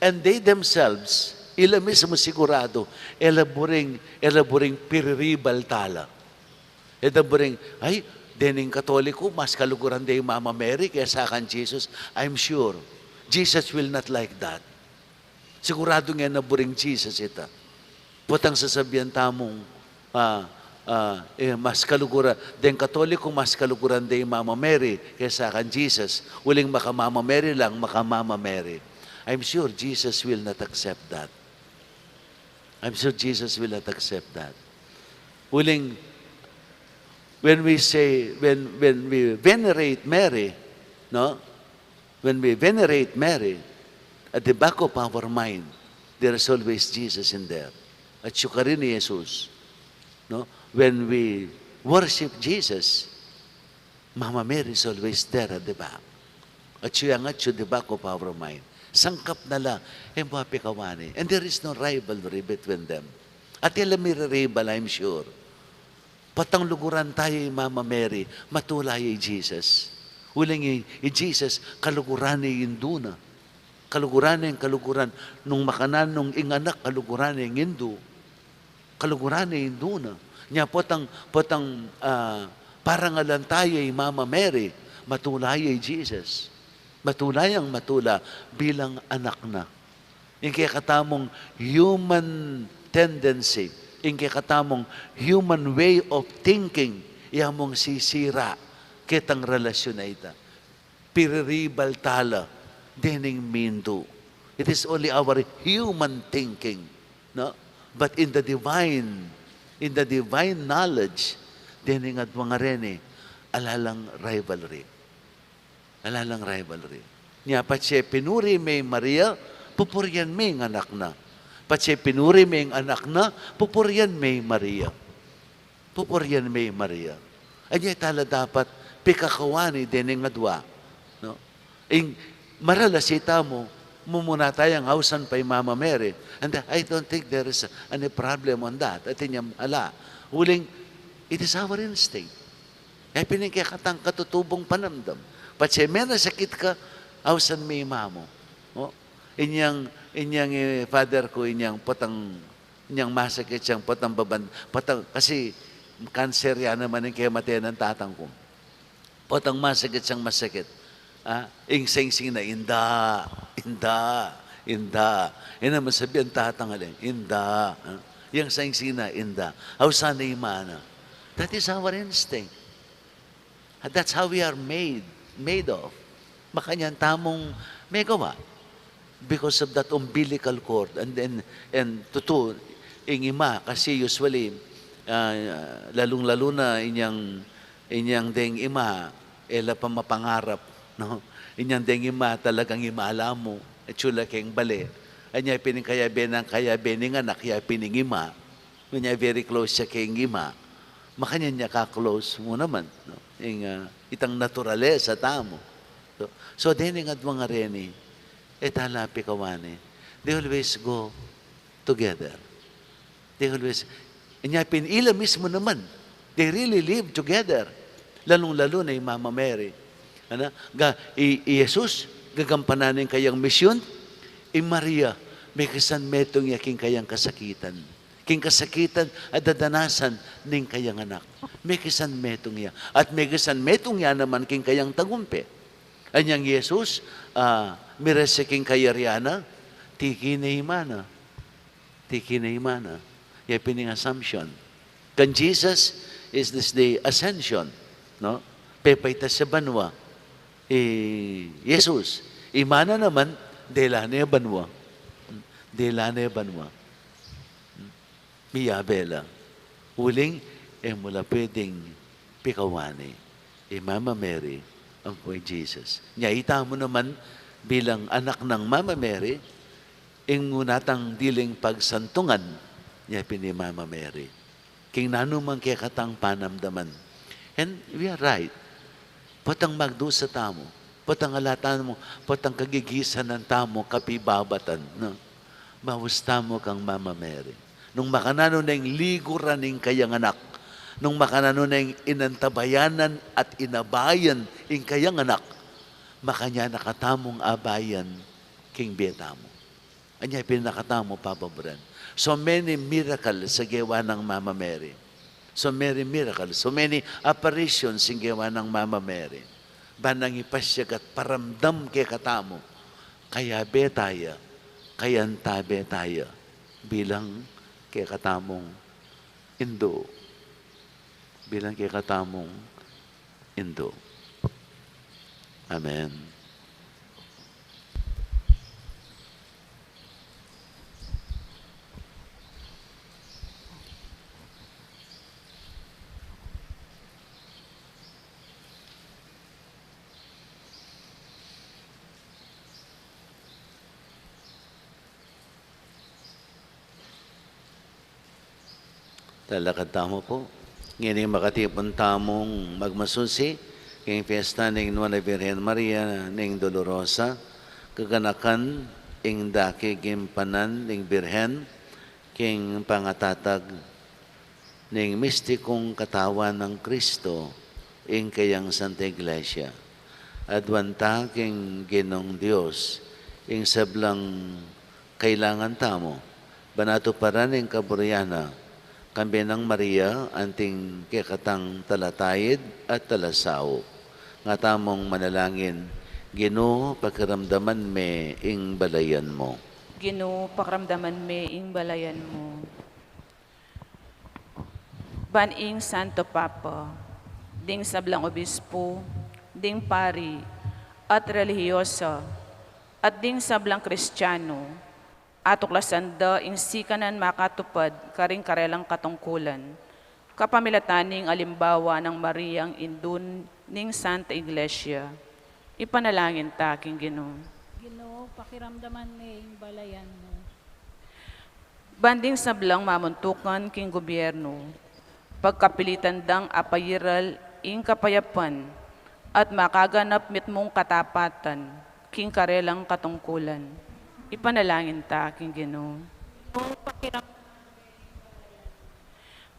And they themselves, ila mismu sigurado, e la buring, e la buring piriribal tala. E la buring, ay, dening Katoliko, mas kaluguran de i Mama Mary kesa kang Jesus. I'm sure Jesus will not like that. Siguradung e na buring Jesus ita. Potang sasabian tamung, ah, ah, e, mas kaluguran, deng Katoliko, mas kaluguran de i Mama Mary kesa kang Jesus. Uling maka Mama Mary lang, maka Mama Mary. I'm sure Jesus will not accept that. I'm sure Jesus will not accept that. Uling, when we say, when, when we venerate Mary, no? When we venerate Mary, at the back of our mind, there is always Jesus in there. Atyu karin i Jesus. No? When we worship Jesus, Mama Mary is always there at the back. Atyu yang atyu the back of our mind. Sangkap na la, e mu apikawani. And there is no rivalry between them. At e la miriribal, I'm sure. Potang luguran taya i Mama Mary, matula ya i Jesus. Uling i, i Jesus, kaluguran ne ing indu na. Kaluguran ne ing kaluguran nung makanan, nung ing anak, kaluguran ne ing indu. Kaluguran ne ing indu na. Nya potang, potang, ah, parangalan taya i Mama Mary, matula ya i Jesus. Matula yang matula bilang anak na. Ing kekatamung human tendency, ing kekatamung human way of thinking, ya mung sisira ketang relasyun a ita. Piriribal tala dening mindu. It is only our human thinking, no? But in the divine, in the divine knowledge, dening adwa ngeni, ala lang rivalry. Ala lang rivalry. Nya patse pinuri me i Maria, pupurian me ing anak na. Patse pinuri me ing anak na, pupurian me i Maria. Pupurian me i Maria. Anya e tala dapat pikakawani dening adwa, no? Ing marala sita mu, mumuna tayang ausan pa i Mama Mary. And I don't think there is any problem on that. Atin yang ala. Uling, it is our instinct. E pin ing kekatang katutubung panamdam. Patse menasakit ka, ausan me i Mama mu. O, inyang, inyang, e, father ku, inyang potang, inyang masakit yang potang baban, potang, kasi cancer ya naman ing kemate nang tatang ku. Potang masakit yang masakit. Ah, ing saingsing na, "Inda, inda, inda." Ina masabi ang tatang ali, "Inda." Ah, yang saingsing na, "Inda." Ausan ne i Mama. That is our instinct. That's how we are made, made of. Makanyan tamung megawa. Because of that umbilical cord. And then, and tutu, ing ima, kasi usually, ah, lalung-lalu na inyang, inyang deng ima, e la pa mapangarap, no? Inyang deng ima, talagang ima la mu, atyu la keng bale. Anya pin ing kayabe nang kayabe ning anak, ya pin ing ima. Anya very close ya keng ima. Makanyan ya ka-close mu naman, no? Ing, ah, itang naturalesa tamu. So, so dening adwa ngeni, e tala pikawani. They always go together. They always, anya pin ila mismu naman, they really live together. Lalung-lalu na i Mama Mary. Ana, ga, i, i Jesus, gagampanan ne ing kayang misyun, i Maria, mekisan metung ya king kayang kasakitan. king kasakitan a dadanasan ning kayang anak. Mekisan metung ya. At mekisan metung ya naman king kayang tagumpe. Anyang Jesus, ah, mirase king kayarian na, tiki ne i Mana. Tiki ne i Mana. Ya pin ing Assumption. Kang Jesus is this the Ascension, no? Pepaitas ya banua i Jesus. I Mana naman, dela ne banua. Dela ne banua. Miyabe la. Uling, e mu la pwedeng pikawani i Mama Mary ampo i Jesus. Nya itamu naman bilang anak nang Mama Mary, ing una tang diling pagsantungan, nya pin i Mama Mary. King nanu mang kekatang panamdaman. And we are right. Potang magdusa tamu, potang ala tamu, potang kagigisanan tamu, kapibabatan, no? Maus tamu kang Mama Mary. Nung makananu neng liguran ing kayang anak, nung makananu neng inantabayanan at inabayan ing kayang anak, makanyan na katamung abayan king bie tamu. Anya pin na katamu pababaran. So many miracles a gewa nang Mama Mary. So many miracles, so many apparitions ing gewa nang Mama Mary. Ban nang ipasiag at paramdam kekatamu, kayabe taya, kayantabe taya, bilang kekatamung indu. Bilang kekatamung indu. Amen. Talakad tamu pu. Ngeni makatipun tamung magmasusi king fiesta ning Nuan a Birhen Maria ning Dolorosa, kaganakan ing dakig gimpanan ning Birhen king pangatatag ning mistikung katawan nang Kristo ing kayang Santa Iglesia. Aduan ta king Ginung Dios ing sablang kailangan tamu, ban atuparan ing kaburian na, kambe nang Maria, anting kekatang talataid at talasaup. Nga tamung manalangin, Ginu, pakiramdaman me ing balayan mu. Ginu, pakiramdaman me ing balayan mu. Ban ing Santo Papa, ding sablang obispo, ding pari, at relihiyosa, at ding sablang Kristiano, atuklasan da ing sikanan makatupad karing karelang katungkulan, kapamilatan ning alimbawa nang Mariang Indu ning Santa Iglesia. Ipanalangin ta king Ginu. Ginu, pakiramdaman me ing balayan mu. Ban ding sablang mamuntukan king gobyerno, pagkapilitan dang apairal ing kapayapan at makaganap mitmung katapatan king karelang katungkulan. Ipanalangin ta king Ginu.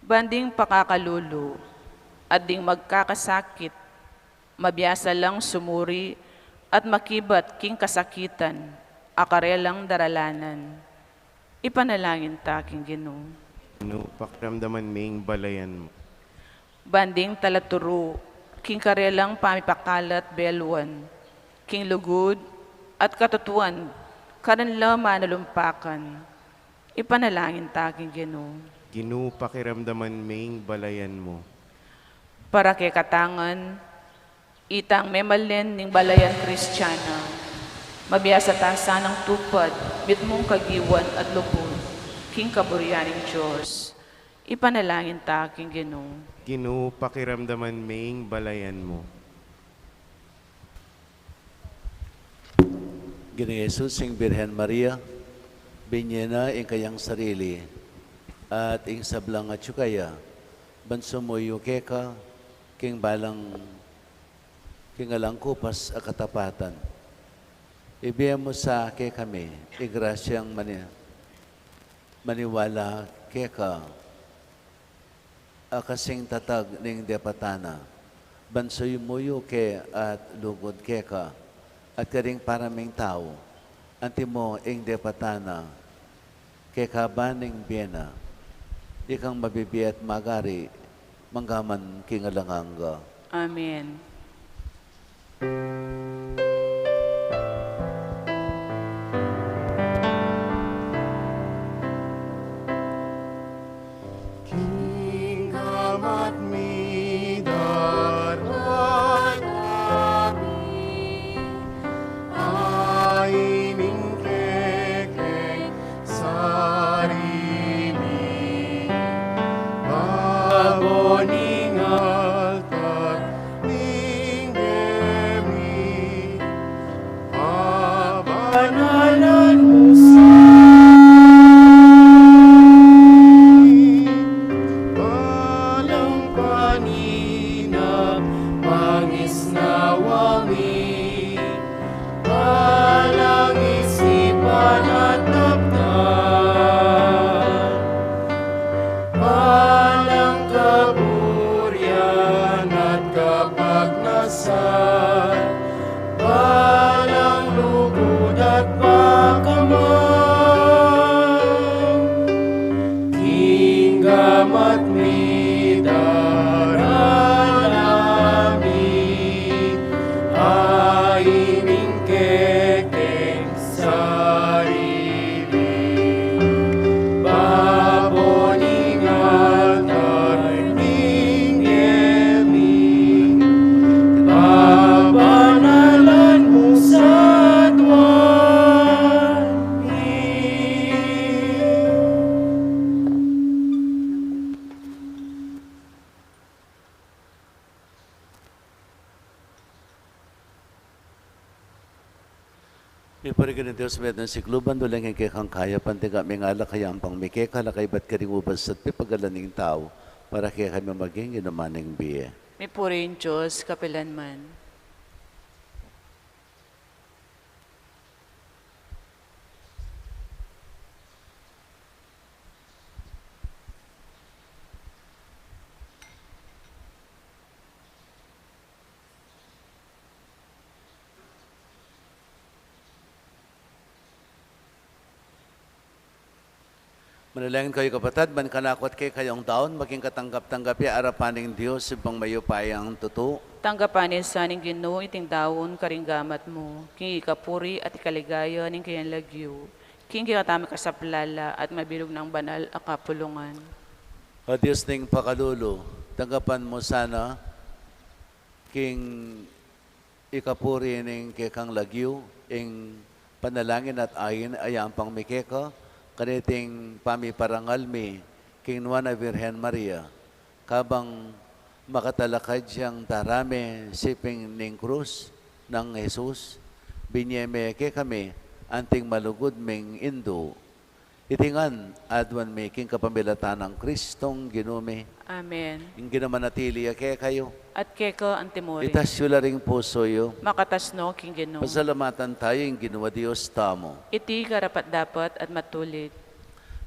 Ban ding pakakalulu at ding magkakasakit, mabiasa lang sumuri at makibat king kasakitan a karelang daralanan. Ipanalangin ta king Ginu. Ginu, pakiramdaman me ing balayan mu. Ban ding talaturu king karelang pamipakalat beluan king lugud at katutuan karin la manalumpakan. Ipanalangin ta king Ginu. Ginu, pakiramdaman me ing balayan mu. Para kekatang ngan, itang memalen ning balayan Kristiana, mabiasa ta sanang tupad mitmung kagiwan at lugud king kaburian ning Dios. Ipanalangin ta king Ginu. Ginu, pakiramdaman me ing balayan mu. Ginu Jesus, ing Birhen Maria, binye na ing kayang sarili at ing sablang atyu kaya, ban sumuyu keka king balang, king alang kupas a katapatan. Ibie mu sa kekami ing grasyang mani-, maniwala keka a kasing tatag ning depatan na, ban sumuyu ke at lugud keka at karing paraming tau, antimo ing depatan na, kekaban ning bie na, Ikang mabibie at magari, mangga man king alang angga. Amen. King gamat mi darala mi, a ining kekeng sarili, babo ning altar ning gemi, pabanalan mu sa, balang paninap mangisnawa mi, balang isipan at daptan, balang kaburian at kapagnasan, balang lugud at pakaman, king gamat mi darala mi, a ining kekeng sarili, babo ning altar ning gemi, pabanalan mu sa tuan. Mipuri ka ning Dios, Ibpa ning sikluban, uling king kekang kayapan, tingga ming alak a yampang mi keka, alak a ibat karing ubas at pipagalan ning tau, para kekami maging inuman ning bie. Mipuri ing Dios kapilan man. Manalangin kayu, kapatad, ban kanaku at kekayung daun maging katanggap-tanggap ya arapan ning Dios, Ibpang mayupayang tutu. Tanggapan na sa ning Ginu iting daun karing gamat mu, king ikapuri at ikaligaya ning kayang lagyu, king kekatamung kasaplalan at mabilug nang banal a kapulungan. O Dios ning pakalulu, tanggapan mu sana king ikapuri ning kekang lagyu ing panalangin at ain a yampang mi keka, kaniting pamiparangal mi king Nuan a Virgen Maria, kabang makatalakad yang darame siping ning krus nang Jesus, binie me kekami anting malugud ming indu. Iti ngan aduan mi king kapamilatan nang Kristong Ginu mi. Amen. Ing Ginu manatili ya kekayu. At keka antimurin. Itas yu la ring pusu yu. Makatas no king Ginu. Pasalamatan tayu ing Ginu a Dios tamu. Iti karapat-dapat at matulid.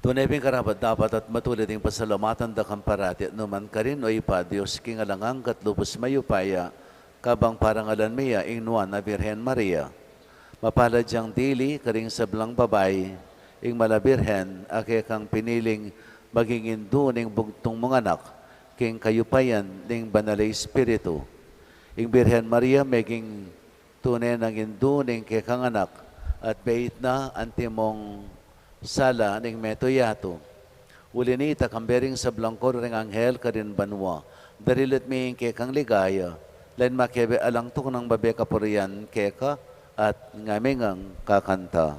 Tune pin karapat-dapat at matulid ing pasalamatan da ka parati at nu man karin, o Ibpa, Dios king alang angga at lubus mayupaya, kabang parangalan mi ya ing Nuan a Virgen Maria. Mapalad yang dili karing sablang babai, ing Mala Birhen a kekang piniling maging indu ning bugtung mung anak, king kayupayan ning Banal a Espiritu. Ing Birhen Maria meging tune nang indu ning kekang anak, at beit na antimong sala ning meto yatu. Uli nita, kambe ring sablang koro ring anghel karin banua, darilit mi ing kekang ligaya, lain makebe alang tuknang babe kapurian keka, at ngami ngang kakanta.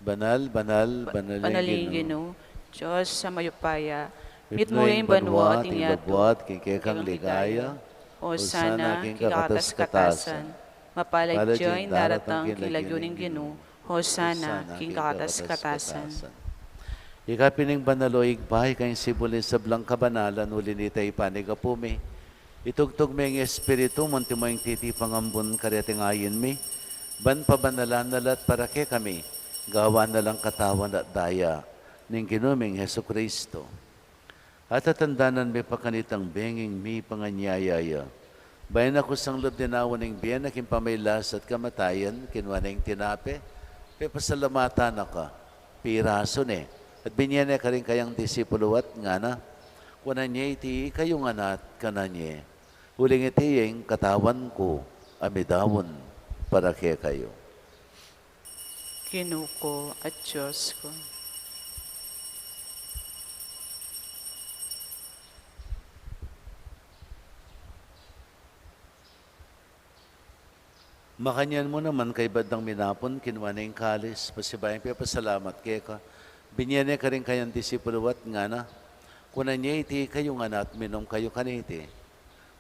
Banal, banal, banal, banal ing Ginu, Dios a mayupaya, mitmu ing banua at ing yatu king kekang ligaya. Hosana king kakatas-katasan. Mapalad ya ing daratang king lagyu ning Ginu. Hosana king kakatas-katasan. Ika pin ing banal, o Ibpa, ika ing sibul ning sablang kabanalan, uli nita ipanyawad mi. Itugtug me ing Espiritu mu, antimo ing titipang ambun kareting ain mi, ban pabanalan na la at para kekami gawan na lang katawan at daya ning Ginu ming Jesucristo. At tatandanan mi pa kanitang benging mipanganyaya ya, bayu na kusang lub dinaun ing bie na king pamagkasakit at kamatayan, kinua ne ing tinape, pepasalamatan na ka, pirasu ne, At binye ne karing kayang disipulu at ngana, kunan ye iti ikayu ngan at kanan ye. Uling iti ing katawan ku, a midaun para kekayu. Ginu ku at Dios ku. Makanyan mu naman kaybat dang minapun, kinua ne ing kalis, pasibayu yang pepasalamat keka, binye ne karing kayang disipulu at ngana, kunan ye iti ikayu ngan at minum kayu kaniti.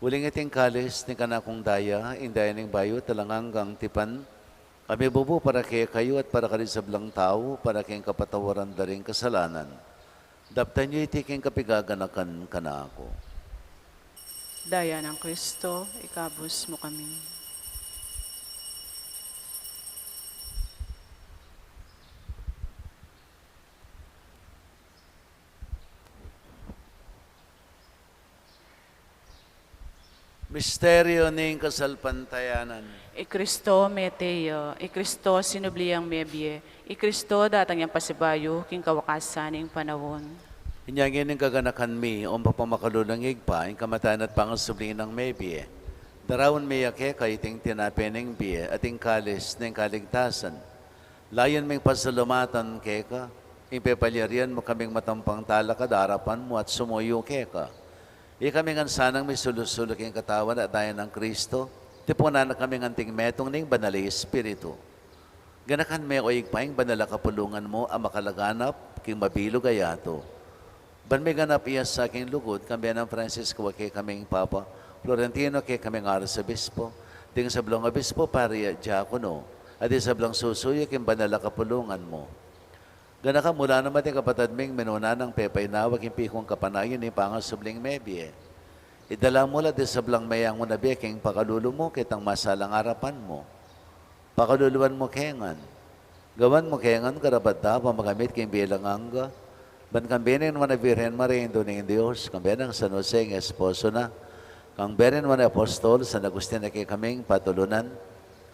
Uling iti ing kalis ning kanakung daya, ing daya ning bayu at alang anggang tipan, a mibubu para kekayu at para karing sablang tau, para king kapatawaran da ring kasalanan. Daptan yu iti king kapigaganakan kanaku. Daya nang Kristo, ikabus mu kami. Misteryo ning kasalpantayanan. I Kristo mete ya, i Kristo sinubli yang mebie, i Kristo datang yang pasibayu king kawakasan ning panaun. Inya ngeni ing kaganakan mi, o mapamakalulung Ibpa, ing kamatayan at pangasubli nang mebie, daraun mi ya keka iting tinape ning bie at ing kalis ning kaligtasan. Layun ming pasalamatan keka ing pepalyarian mu kaming matampang talakad king arapan mu at sumuyu keka. Ikami ngan sanang misulu-sulu king katawan at daya nang Kristo, tipunan na kami ngan anting metung ning Banal a Espiritu. Ganakan me, o Ibpa, ing banal a kapulungan mu a makalaganap king mabilug a yatu. Ban miganap ya sa king lugud, kambe nang Francisco a kekaming Papa, Florentino a kekaming Arsobispo, ding sablang obispo, pari at diakono, at ding sablang susuyu king banal a kapulungan mu. Ganakan mu la naman ding kapatad ming minuna nang pepainawa king pikung kapanayan ning pangasubling mebie. Idala mu la ding sablang meyangu na bie king pakalulu mu, ketang masalang arapan mu. Pakaluluan mu ke ngan. Gawan mu ke ngan karapat-dapat makamit king bie alang angga. Ban kambe ning Nuan a Virgen Maria, Indu ning Dios, kambe nang San Jose ing esposo na, kambe ning Nuan a Apostol San Agustin a kekaming patulunan,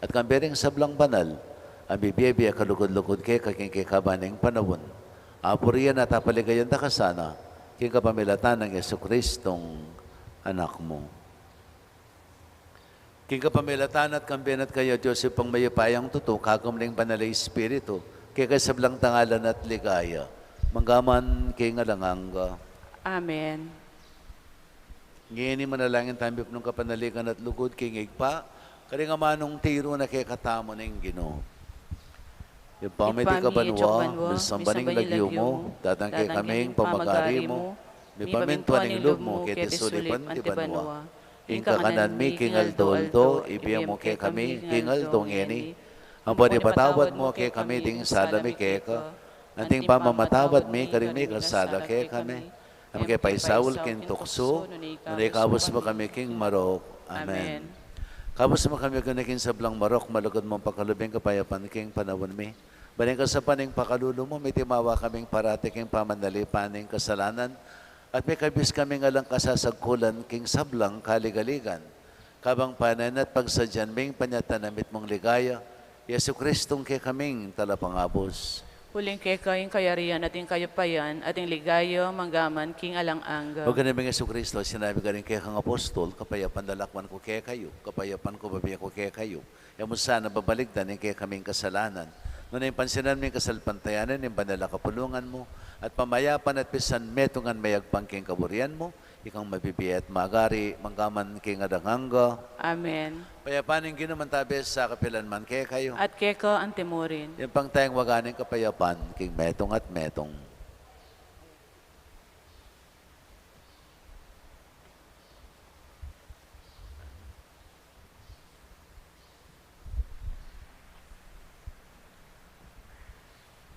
at kambe ning sablang banal a mibie-bie a kalugud-lugud keka king kekaban ning panaun, apurian at apaligayan da ka sana, king kapamilatan nang Jesucristong Anak mu. King kapamilatan na at kambe na at kaya, Dios Ibpang mayupayang tutu, kagum ning Banal a Espiritu, keka ing sablang dangalan at ligaya, mangga man king alang angga. Amen. Ngeni manalangin tamu mipnung kapanaligan at lugud king Ibpa, karing amanung tiru na kekatamu ning Ginu. Ibpa mi, atiu ka banua, misamban ya ing lagyu mu, datang kekami ing pamagari mu, mipamintuan ing lub mu keti sulip anti banua. Ing kakanan mi king aldo-aldo ibie mu kekami king aldo ngeni. Ampon ipatawad mu kekami ding sala mi keka, anti ing pamamatawad mi karing mikasala kekami. E mu ke paisaul king tuksu, nune ikabus mu kami king marok. Amen. Amen. Kabus mu kami, Ginu, king sablang marok, malugud mung pakalub ing kapayapan king panaun mi. Ban king kasapan ning pakalulu mu, mitimawa kaming parati king pamanalipan ning kasalanan, at mikabus kaming alang kasasagkulan king sablang kaligaligan. Kabang panayan at pagsadyan mi ing panyatang na mitmung ligaya, Jesucristong kekaming Talapangabus. Uling keka ing kayarian at ing kayupayan at ing ligaya mangga man king alang angga. O Ginu ming Jesucristo, sinabi mu karing kekang apostol, kapayapan lalakwan ku kekayu, kapayapan ku bibie ku kekayu. E mu sana babaligdan ing kekaming kasalanan, nune pansinan mu ing kasalpantayanan ning banal a kapulungan mu, at pamayapan at pisanmetungan mayagpang king kaburian mu, ikang mabibie at magari, mangga man king alang angga. Amen. Ing kapayapan ning Ginu mantabe sa kapilan man kekayu. At keka antimurin. Ing pangtayang waga ning kapayapan king metung at metung.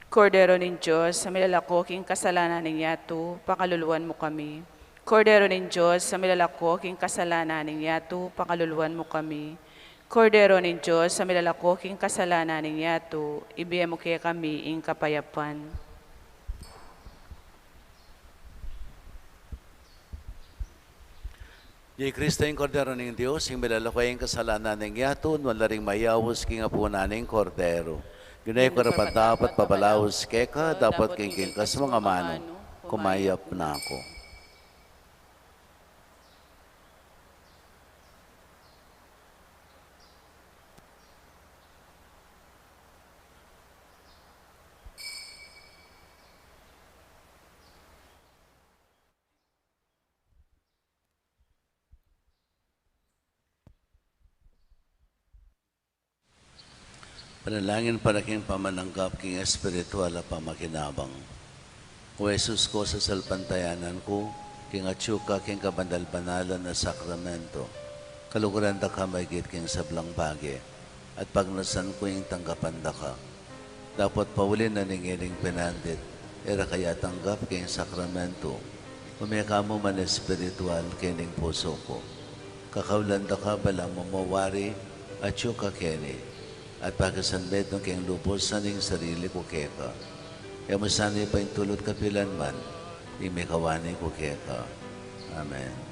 Kordero ning Dios, a milalako king kasalanan ning yatu, pakaluluan mu kami. Kordero ning Dios, a milalako king kasalanan ning yatu, pakaluluan mu kami. Kordero ning Dios, a milalako king kasalanan ning yatu, ibie mu kekami ing kapayapan. I Kristo ing Kordero ning Dios, ing milalako king kasalanan ning yatu, nuan la ring mayaus king apunan ning Kordero. Ginu, e ku karapat-dapat papalaus keka, dapot king, king ikatas mung amanu, kumayap na ku. Panalangin para king pamananggap king espiritual a pamakinabang. O Jesus ku, sasalpantayanan ku, king atyu ka king kabanal-banalan a sakramento, kaluguran da ka maigit king sablang bage, at pagnasan ku ing tanggapan da ka. Dapot pauli na ning ining penandit, e ra ka atanggap king sakramento, ume ka mu man espiritual king pusu ku. Kakaulan da ka balamu mo wari, atyu ka keni, at pakisanmetung king lubus na ning sarili ku keka. E mu sana paintulut kapilan man, ing mikawani ku keka. Amen.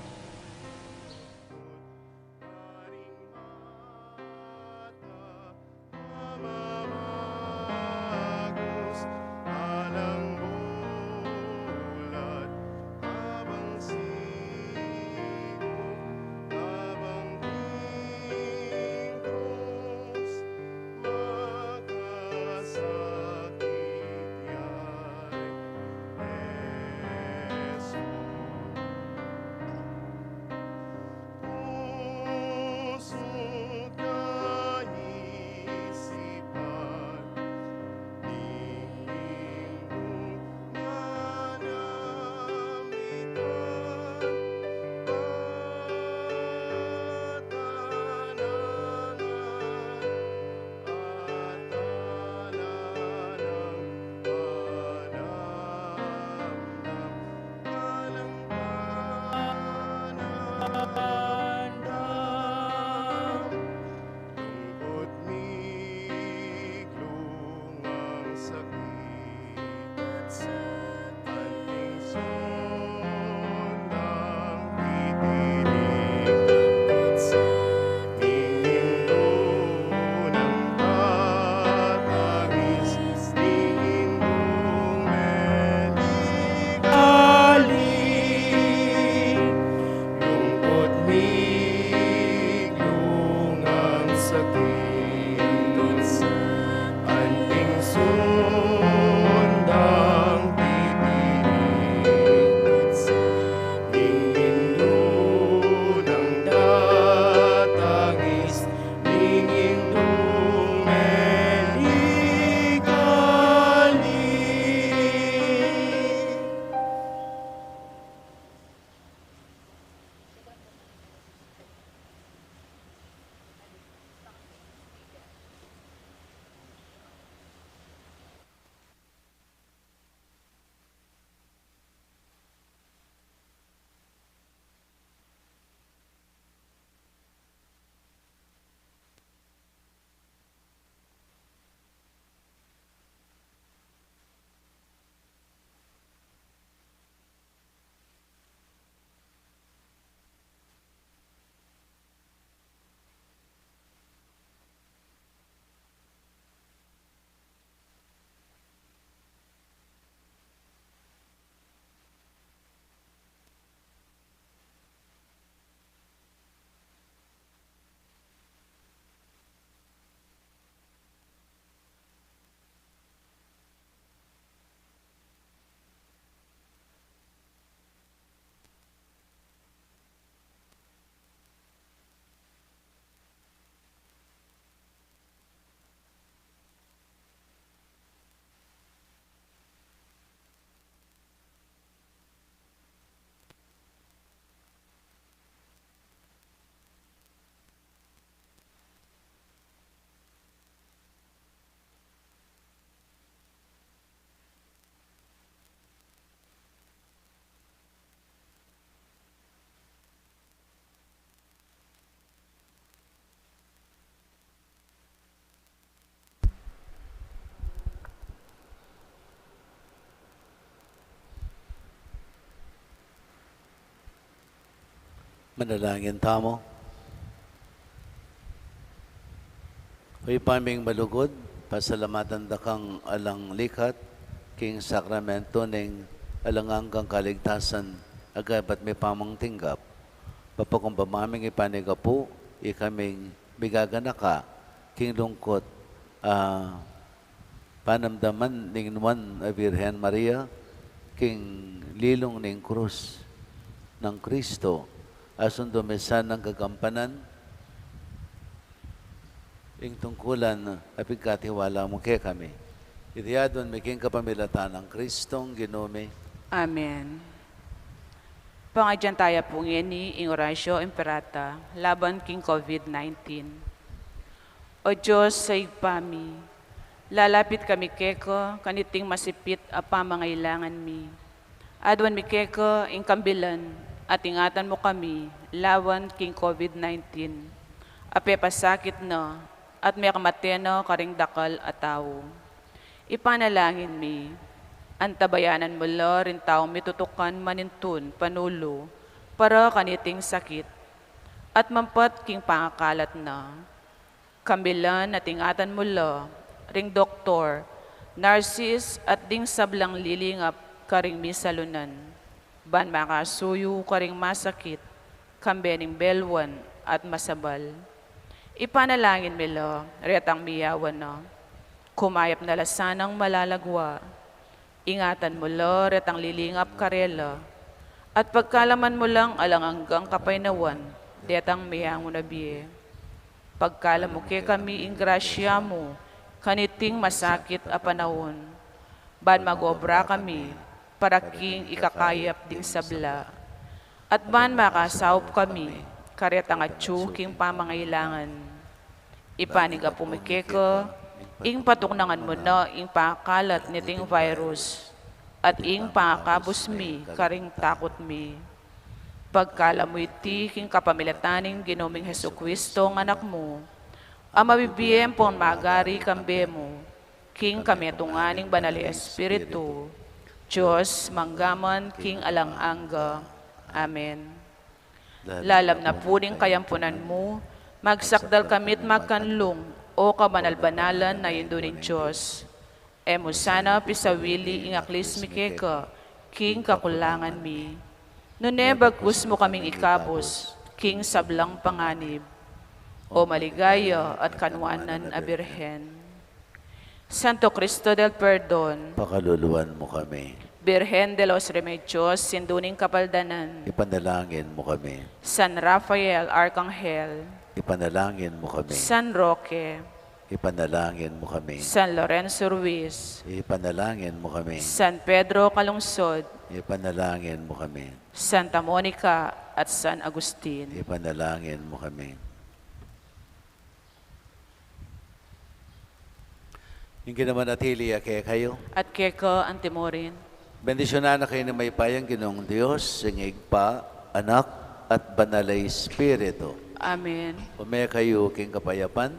Manalangin tamu. O Ibpa ming malugud, Pasalamatan da kang alang likat king sakramento ning alang anggang kaligtasan, a kaybat mi pamang tinggap. Papakumbaba mi ing panigapu, ikaming migaganaka king lungkut, a panamdaman ning nuan a Virgen Maria, king lilung ning krus nang Kristo, a sundu mi sanang gagampanan ing tungkulan a pigkatiwala mu kekami. Iti adwan mi king kapamilatan nang Kristong Ginu mi. Amen. Pangadyan taya pu ngeni ing Oratio Imperata laban king COVID nineteen. O Dios a Ibpa mi, lalapit kami keka kaniting masipit a pamangailangan mi. Adwan mi keka ing kambilan at ingatan mu kami lawan king COVID nineteen a pepasakit na at mekamate na karing dakal a tau. Ipanalangin mi, antabayanan mu la ring taung mitutukan manintun panulu para kaniting sakit at mampat king pangakalat na. Kambilan at ingatan mu la ring doktor, narsis at ding sablang lilingap karing misalunan, ban makasuyu karing masakit, kambe ning belwan at masabal. Ipanalangin mi la retang miyawan na, kumayap na la sanang malalagwa. Ingatan mu la retang lilingap karela, at pagkalaman mu lang alang anggang kapaynawan detang meyangu na bie. Pagkalam mu kekami ing grasya mu kaniting masakit a panaun, ban mag-obra kami para king ikakayap ding sabla, at ban makasaup kami karetang atyu king pamangailangan. Ipanigapu mi keka ing patuknangan mu na ing pangakalat niting virus at ing pangakabus mi karing takut mi. Pagkalam mu iti king kapamilatan ning Ginu ming Jesucristo a Anak mu, a mabibie ampon magari kambe mu king kametungan ning Banal a Espiritu, Dios, mangga man king alang angga. Amen. Lalam na pu ning kayampunan mu, magsakdal kami't magkanlung, o kabanal-banalan a Indu ning Dios. E mu sana pisawili ing aklis mi keka king kakulangan mi, nune bagkus mu kaming ikabus king sablang panganib, o maligaya at kanwanan a Birhen. Santo Cristo del Perdon, pakaluluan mu kami. Birhen de los Remedios, Indu ning Kapaldanan, ipanalangin mu kami. San Rafael Arkanghel, ipanalangin mu kami. San Roque, ipanalangin mu kami. San Lorenzo Ruiz, ipanalangin mu kami. San Pedro Calungsod, ipanalangin mu kami. Santa Monica at San Agustin, ipanalangin mu kami. Ing Ginu manatili ya kekayu. At keka antimurin. Bendisyunan na kayu ning mayupayang Ginung Dios, ing Ibpa, Anak, at Banal a Espiritu. Amen. Ume kayu king kapayapan,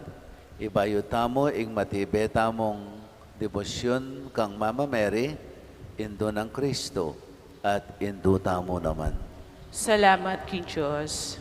ibayu tamu ing matibe tamung debosyun kang Mama Mary, Indu nang Kristo, at Indu tamu naman. Salamat king Dios.